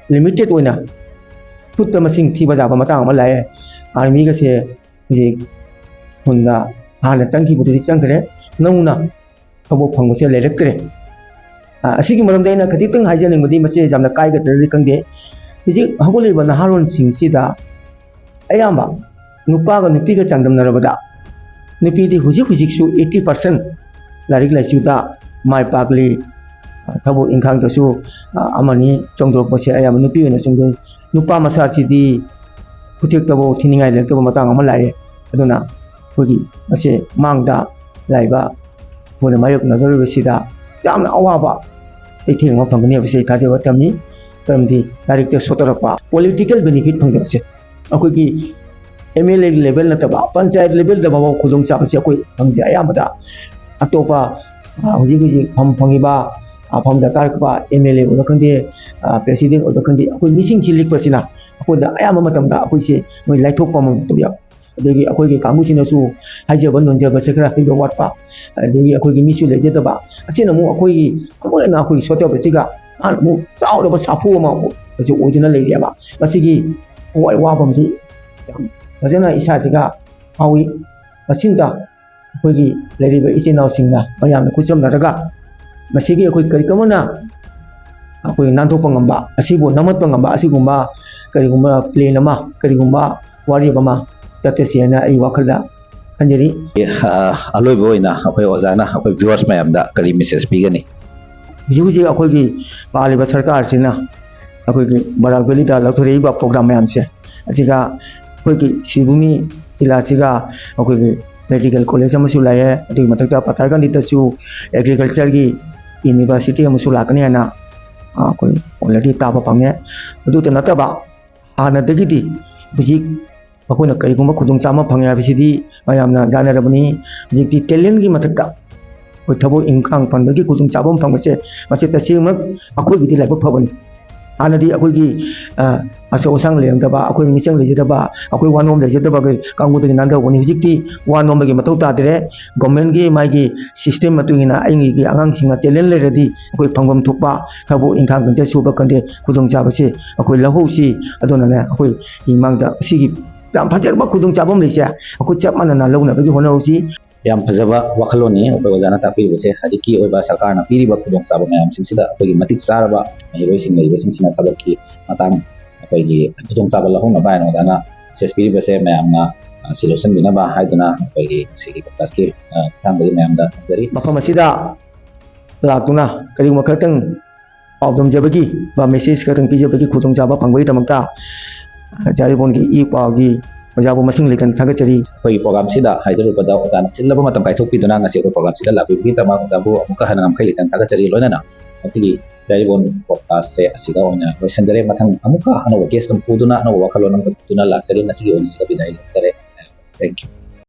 ꯂꯤꯃꯤꯇꯦꯠ ꯑꯣꯏꯅ ꯈꯨꯠꯇ ꯃꯁꯤꯡ ꯊꯤꯕ ꯌꯥꯕ ꯃꯇꯥꯡ ꯑꯃ ꯂꯥꯛꯑꯦ꯫ ꯑꯥꯔꯃꯤꯒꯁꯦ ꯍꯧꯖꯤꯛ ꯍꯨꯟꯗ ꯍꯥꯟꯅ ꯆꯪꯈꯤꯕꯗꯨꯗꯤ ꯆꯪꯈ꯭ꯔꯦ, ꯅꯧꯅ ꯊꯕꯛ ꯐꯪꯕꯁꯦ ꯂꯩꯔꯛꯇ꯭ꯔꯦ꯫ ꯑ, ꯑꯁꯤꯒꯤ ꯃꯔꯝꯗ ꯑꯩꯅ ꯈꯖꯤꯛꯇꯪ ꯍꯥꯏꯖꯅꯤꯡꯕꯗꯤ, ꯃꯁꯤ ꯌꯥꯝꯅ ꯀꯥꯏꯒꯗ꯭ꯔꯗꯤ ꯈꯪꯗꯦ꯫ ꯍꯧꯖꯤꯛ ꯍꯧꯒꯠꯂꯤꯕ ꯅꯍꯥꯔꯣꯟꯁꯤꯡꯁꯤꯗ ꯑꯌꯥꯝꯕ ꯅꯨꯄꯥꯒ ꯅꯨꯄꯤꯒ ꯆꯥꯡꯗꯝꯅꯔꯕꯗ ꯅꯨꯄꯤꯗꯤ ꯍꯧꯖꯤꯛ ꯍꯧꯖꯤꯛꯁꯨ eighty percent ꯂꯥꯏꯔꯤꯛ ꯂꯥꯏꯁꯨꯗ ꯃꯥꯏ ꯄꯥꯛꯂꯤ꯫ ꯊꯕꯛ ꯏꯪꯈꯥꯡꯗꯁꯨ, ꯑ, ꯑꯃꯅꯤ ꯆꯣꯡꯊꯣꯔꯛꯄꯁꯦ ꯑꯌꯥꯝꯕ ꯅꯨꯄꯤ ꯑꯣꯏꯅ ꯆꯣꯡꯊꯣꯛꯏ꯫ ꯅꯨꯄꯥ ꯃꯆꯥꯁꯤꯗꯤ ꯈꯨꯊꯦꯛꯇꯕꯨ ꯊꯤꯅꯤꯡꯉꯥꯏ ꯂꯩꯔꯛꯇꯕ ꯃꯇꯥꯡ ꯑꯃ ꯂꯥꯛꯑꯦ꯫ ꯑꯗꯨꯅ ꯑꯩꯈꯣꯏꯒꯤ ꯃꯁꯤ ꯃꯥꯡꯗ ꯂꯥꯛꯏꯕ ꯑꯩꯈꯣꯏꯅ ꯃꯥꯌꯣꯛꯅꯗꯧꯔꯤꯕꯁꯤꯗ ꯌꯥꯝꯅ ꯑꯋꯥꯕ ꯆꯩꯊꯦꯡ ꯑꯃ ꯐꯪꯒꯅꯤ ꯍꯥꯏꯕꯁꯤ ꯑꯩ ꯊꯥꯖꯕ ꯊꯝꯃꯤ꯫ ꯃꯔꯝꯗꯤ ꯂꯥꯏꯔꯤꯛꯇ ꯁꯣꯠꯊꯔꯛꯄ, political benefit ꯐꯪꯗꯕꯁꯦ, ꯑꯩꯈꯣꯏꯒꯤ MLA level ꯅꯠꯇꯕ ꯄꯟꯆꯥꯌꯠ level ꯗ ꯐꯥꯎꯕ ꯈꯨꯗꯣꯡꯆꯥꯕꯁꯦ ꯑꯩꯈꯣꯏ ꯐꯪꯗꯦ꯫ ꯑꯌꯥꯝꯕꯗ ꯑꯇꯣꯞꯄ, ꯑ, ꯍꯧꯖꯤꯛ ꯍꯧꯖꯤꯛ ꯐꯝ ꯐꯪꯉꯤꯕ, ꯑ, ꯐꯝꯗ ꯀꯥꯔꯛꯄ MLA ꯑꯣꯏꯕ ꯈꯪꯗꯦ, ꯑ, president ꯑꯣꯏꯕ ꯈꯪꯗꯦ, ꯑꯩꯈꯣꯏ ꯃꯤꯁꯤꯡꯁꯤ ꯂꯤꯛꯄꯁꯤꯅ ꯑꯩꯈꯣꯏꯗ ꯑꯌꯥꯝꯕ ꯃꯇꯝꯗ ꯑꯩꯈꯣꯏꯁꯦ ꯃꯣꯏ ꯂꯥꯏꯊꯣꯛꯄ ꯑꯃ ꯇꯧꯕ ꯌꯥꯎ-, ꯑꯗꯒꯤ ꯑꯩꯈꯣꯏꯒꯤ ꯀꯥꯡꯕꯨꯁꯤꯅꯁꯨ ꯍꯥꯏꯖꯕ ꯅꯣꯟꯖꯕꯁꯦ ꯈꯔ ꯍꯩꯕ ꯋꯥꯠꯄ, ꯑꯗꯒꯤ ꯑꯩꯈꯣꯏꯒꯤ ꯃꯤꯁꯨ ꯂꯩꯖꯗꯕ, ꯑꯁꯤꯅ ꯑꯃꯨꯛ ꯑꯩꯈꯣꯏꯒꯤ ꯑꯃꯨꯛ ꯍꯦꯟꯅ ꯑꯩꯈꯣꯏꯒꯤ ꯁꯣꯠꯊꯕꯁꯤꯒ ꯃꯥꯅ ꯑꯃꯨꯛ ꯆꯥꯎꯔꯕ ꯁꯥꯐꯨ ꯑꯃ ꯑꯣꯏ-, ꯑꯣꯏꯗꯨꯅ ꯂꯩꯔꯦꯕ꯫ ꯃꯁꯤꯒꯤ ꯊꯋꯥꯏ ꯋꯥꯐꯝꯗꯤ ꯌꯥꯝ ꯐꯖꯅ ꯏꯁꯥꯁꯤꯒ ꯐꯥꯎꯏ꯫ ꯃꯁꯤꯗ ꯑꯩꯈꯣꯏꯒꯤ ꯂꯩꯔꯤꯕ ꯏꯆꯤꯟ ꯏꯅꯥꯎꯁꯤꯡꯅ ꯃꯌꯥꯝꯅ ꯈꯨꯠꯁꯝꯅꯔꯒ ꯃꯁꯤꯒꯤ ꯑꯩꯈꯣꯏ ꯀꯔꯤ ꯀꯃꯥꯏꯅ ꯑꯩꯈꯣꯏ ꯅꯥꯟꯊꯣꯛꯄ ꯉꯝꯕ, ꯑꯁꯤꯕꯨ ꯅꯝꯍꯠꯄ ꯉꯝꯕ ꯑꯁꯤꯒꯨꯝꯕ ꯀꯔꯤꯒꯨꯝꯕ plan ꯑꯃ, ꯀꯔꯤꯒꯨꯝꯕ ꯋꯥꯔꯦꯞ ꯑꯃ ꯆꯠꯊꯁꯤ ꯍꯥꯏꯅ ꯑꯩ ꯋꯥꯈꯜꯗ ꯈꯟꯖꯔꯤ꯫ ꯑ, ꯑꯂꯣꯏꯕ ꯑꯣꯏꯅ ꯑꯩꯈꯣꯏ ꯑꯣꯖꯥꯅ ꯑꯩꯈꯣꯏ viewers ꯃꯌꯥꯝꯗ ꯀꯔꯤ message ꯄꯤꯒꯅꯤ? ꯍꯧꯖꯤꯛ ꯍꯧꯖꯤꯛ ꯑꯩꯈꯣꯏꯒꯤ ꯄꯥꯜꯂꯤꯕ ꯁꯔꯀꯥꯔꯁꯤꯅ ꯑꯩꯈꯣꯏꯒꯤ ꯕꯔꯥꯛ ꯚꯦꯂꯤꯗ ꯂꯧꯊꯣꯔꯛꯏꯕ program ꯃꯌꯥꯝꯁꯦ, ꯑꯁꯤꯒ ꯑꯩꯈꯣꯏꯒꯤ ꯁꯤꯕꯨꯃꯤ ꯖꯤꯂꯥꯁꯤꯒ ꯑꯩꯈꯣꯏꯒꯤ ꯃꯦꯗꯤꯀꯦꯜ ꯀꯣꯂꯦꯖ ꯑꯃꯁꯨ ꯂꯩꯌꯦ꯫ ꯑꯗꯨꯒꯤ ꯃꯊꯛꯇ ꯄꯊꯔꯀꯟꯗꯤꯗꯁꯨ ꯑꯦꯒ꯭ꯔꯤꯀꯜꯆꯔꯒꯤ ꯌꯨꯅꯤꯚꯔꯁꯤꯇꯤ ꯑꯃꯁꯨ ꯂꯥꯛꯀꯅꯤ ꯍꯥꯏꯅ, ꯑ, ꯑꯩꯈꯣꯏ ꯑꯣꯜꯔꯦꯗꯤ ꯇꯥꯕ ꯐꯪꯉꯦ꯫ ꯑꯗꯨꯇ ꯅꯠꯇꯕ ꯍꯥꯟꯅꯗꯒꯤꯗꯤ ꯍꯧꯖꯤꯛ ꯑꯩꯈꯣꯏꯅ ꯀꯔꯤꯒꯨꯝꯕ ꯈꯨꯗꯣꯡꯆꯥꯕ ꯑꯃ ꯐꯪꯉꯦ ꯍꯥꯏꯕꯁꯤꯗꯤ ꯃꯌꯥꯝꯅ ꯌꯥꯅꯔꯕꯅꯤ꯫ ꯍꯧꯖꯤꯛꯇꯤ ꯇꯦꯂꯦꯟꯒꯤ ꯃꯊꯛꯇ ꯑꯩꯈꯣꯏ ꯊꯕꯛ ꯏꯟꯈꯥꯡ ꯐꯪꯕꯒꯤ ꯈꯨꯗꯣꯡꯆꯥꯕ ꯑꯃ ꯐꯪꯕꯁꯦ, ꯃꯁꯤ ꯇꯁꯦꯡꯃꯛ ꯑꯩꯈꯣꯏꯒꯤꯗꯤ ꯂꯥꯏꯕꯛ ꯐꯕꯅꯤ꯫ ꯍꯥꯟꯅꯗꯤ ꯑꯩꯈꯣꯏꯒꯤ, ꯑ, ꯑꯆꯧ ꯑꯁꯥꯡ ꯂꯩꯔꯝꯗꯕ, ꯑꯩꯈꯣꯏꯒꯤ ꯃꯤꯆꯪ ꯂꯩꯖꯗꯕ, ꯑꯩꯈꯣꯏ ꯋꯥꯅꯣꯝ ꯂꯩꯖꯗꯕ ꯀꯥꯡꯕꯨꯗꯒꯤ ꯅꯥꯟꯊꯍꯧꯕꯅꯤ꯫ ꯍꯧꯖꯤꯛꯇꯤ ꯋꯥꯅꯣꯝꯕꯒꯤ ꯃꯊꯧ ꯇꯥꯗ꯭ꯔꯦ꯫ ꯒꯣꯔꯃꯦꯟꯒꯤ ꯃꯥꯒꯤ ꯁꯤꯁꯇꯦꯝ ꯃꯇꯨꯡ ꯏꯟꯅ ꯑꯩꯒꯤ ꯑꯉꯥꯡꯁꯤꯡꯅ ꯇꯦꯂꯦꯟ ꯂꯩꯔꯗꯤ ꯑꯩꯈꯣꯏ ꯐꯪꯐꯝ ꯊꯣꯛꯄ ꯊꯕꯛ ꯏꯟꯈꯥꯡ ꯈꯛꯇ ꯁꯨꯕ ꯈꯪꯗꯦ, ꯈꯨꯗꯣꯡꯆꯥꯕꯁꯤ ꯑꯩꯈꯣꯏ ꯂꯧꯍꯧꯁꯤ꯫ ꯑꯗꯨꯅꯅꯦ, ꯑꯩꯈꯣꯏ ꯏꯃꯥꯡꯗ ꯁꯤꯒꯤ ꯌꯥꯝ ꯐꯖꯔꯕ ꯈꯨꯗꯣꯡꯆꯥꯕ ꯑꯃ ꯂꯩꯁꯦ, ꯑꯩꯈꯣꯏ ꯆꯞ ꯃꯥꯟꯅꯅ ꯂꯧꯅꯕꯒꯤ ꯍꯣꯠꯅꯍꯧꯁꯤ꯫ ꯌꯥꯝ ꯐꯖꯕ ꯋꯥꯈꯜꯂꯣꯟꯅꯤ ꯑꯩꯈꯣꯏ ꯑꯣꯖꯥꯅ ꯇꯥꯛꯄꯤꯔꯤꯕꯁꯦ꯫ ꯍꯧꯖꯤꯛꯀꯤ ꯑꯣꯏꯕ ꯁꯔꯀꯥꯔꯅ ꯄꯤꯔꯤꯕ ꯈꯨꯗꯣꯡꯆꯥꯕ ꯃꯌꯥꯝꯁꯤꯡꯁꯤꯗ ꯑꯩꯈꯣꯏꯒꯤ ꯃꯇꯤꯛ ꯆꯥꯔꯕ ꯃꯍꯩꯔꯣꯏꯁꯤꯡ ꯂꯩꯔꯤꯕꯁꯤꯡꯁꯤꯅ ꯊꯕꯛꯀꯤ ꯃꯇꯥꯡ ꯑꯩꯈꯣꯏꯒꯤ ꯈꯨꯗꯣꯡꯆꯥꯕ ꯂꯧꯍꯧꯅꯕ ꯍꯥꯏꯅ ꯑꯣꯖꯥꯅ ꯃꯦꯁꯦꯖ ꯄꯤꯔꯤꯕꯁꯦ ꯃꯌꯥꯝꯅ, ꯑ, ꯁꯤ ꯂꯧꯁꯤꯟꯕꯤꯅꯕ ꯍꯥꯏꯗꯨꯅ ꯑꯩꯈꯣꯏꯒꯤ ꯉꯁꯤꯒꯤ ꯄꯣꯗꯀꯥꯁꯀꯤ, ꯑ, ꯈꯨꯠꯊꯥꯡꯗꯒꯤ ꯃꯌꯥꯝꯗ ꯊꯝꯖꯔꯤ꯫ ꯃꯐꯝ ꯑꯁꯤꯗ ꯂꯥꯛꯇꯨꯅ ꯀꯔꯤꯒꯨꯝꯕ ꯈꯔꯇꯪ ꯄꯥꯎꯗꯝꯖꯕꯒꯤ ꯕ ꯃꯦꯁꯦꯖ ꯈꯔꯇꯪ ꯄꯤꯖꯕꯒꯤ ꯈꯨꯗꯣꯡꯆꯥꯕ ꯐꯪꯕꯒꯤꯗꯃꯛꯇ, ꯑ, ꯖꯥꯔꯤꯕꯣꯟꯒꯤ ꯏ ꯄꯥꯎꯒꯤ ꯑꯣꯖꯥꯕꯨ ꯃꯁꯤꯡ ꯂꯩꯇꯅ ꯊꯥꯒꯠꯆꯔꯤ꯫ ꯑꯩꯈꯣꯏꯒꯤ ꯄ꯭ꯔꯣꯒꯥꯝꯁꯤꯗ ꯍꯥꯏꯖꯔꯨꯕꯗ ꯑꯣꯖꯥꯅ ꯆꯤꯜꯂꯕ ꯃꯇꯝ ꯀꯥꯏꯊꯣꯛꯄꯤꯗꯨꯅ ꯉꯁꯤ ꯑꯩꯈꯣꯏ ꯄ꯭ꯔꯣꯒꯥꯝꯁꯤꯗ ꯂꯥꯛꯄꯤꯕꯒꯤꯗꯃꯛ ꯑꯣꯖꯥꯕꯨ ꯑꯃꯨꯛꯀ ꯍꯟꯅ ꯉꯝꯈꯩ ꯂꯩꯇꯅ ꯊꯥꯒꯠꯆꯔꯤ꯫ ꯂꯣꯏꯅꯅ ꯉꯁꯤꯒꯤ ꯖꯥꯔꯤꯕꯣꯟ ꯄꯣꯗꯀꯥꯁꯁꯦ ꯑꯁꯤꯗ ꯑꯣꯏꯅ ꯂꯣꯏꯁꯤꯟꯖꯔꯦ꯫ ꯃꯊꯪ ꯑꯃꯨꯛꯀ ꯑꯅꯧꯕ ꯒꯦꯁ ꯑꯃ ꯄꯨꯗꯨꯅ ꯑꯅꯧꯕ ꯋꯥꯈꯜꯂꯣꯟ ꯑꯃ ꯄꯨꯗꯨꯅ ꯂꯥꯛꯆꯒꯦ꯫ ꯉꯁꯤꯒꯤ ꯑꯣꯏꯅ ꯁꯤꯗ ꯕꯤꯗꯥꯏ ꯂꯧꯖꯔꯦ꯫ Thank you꯫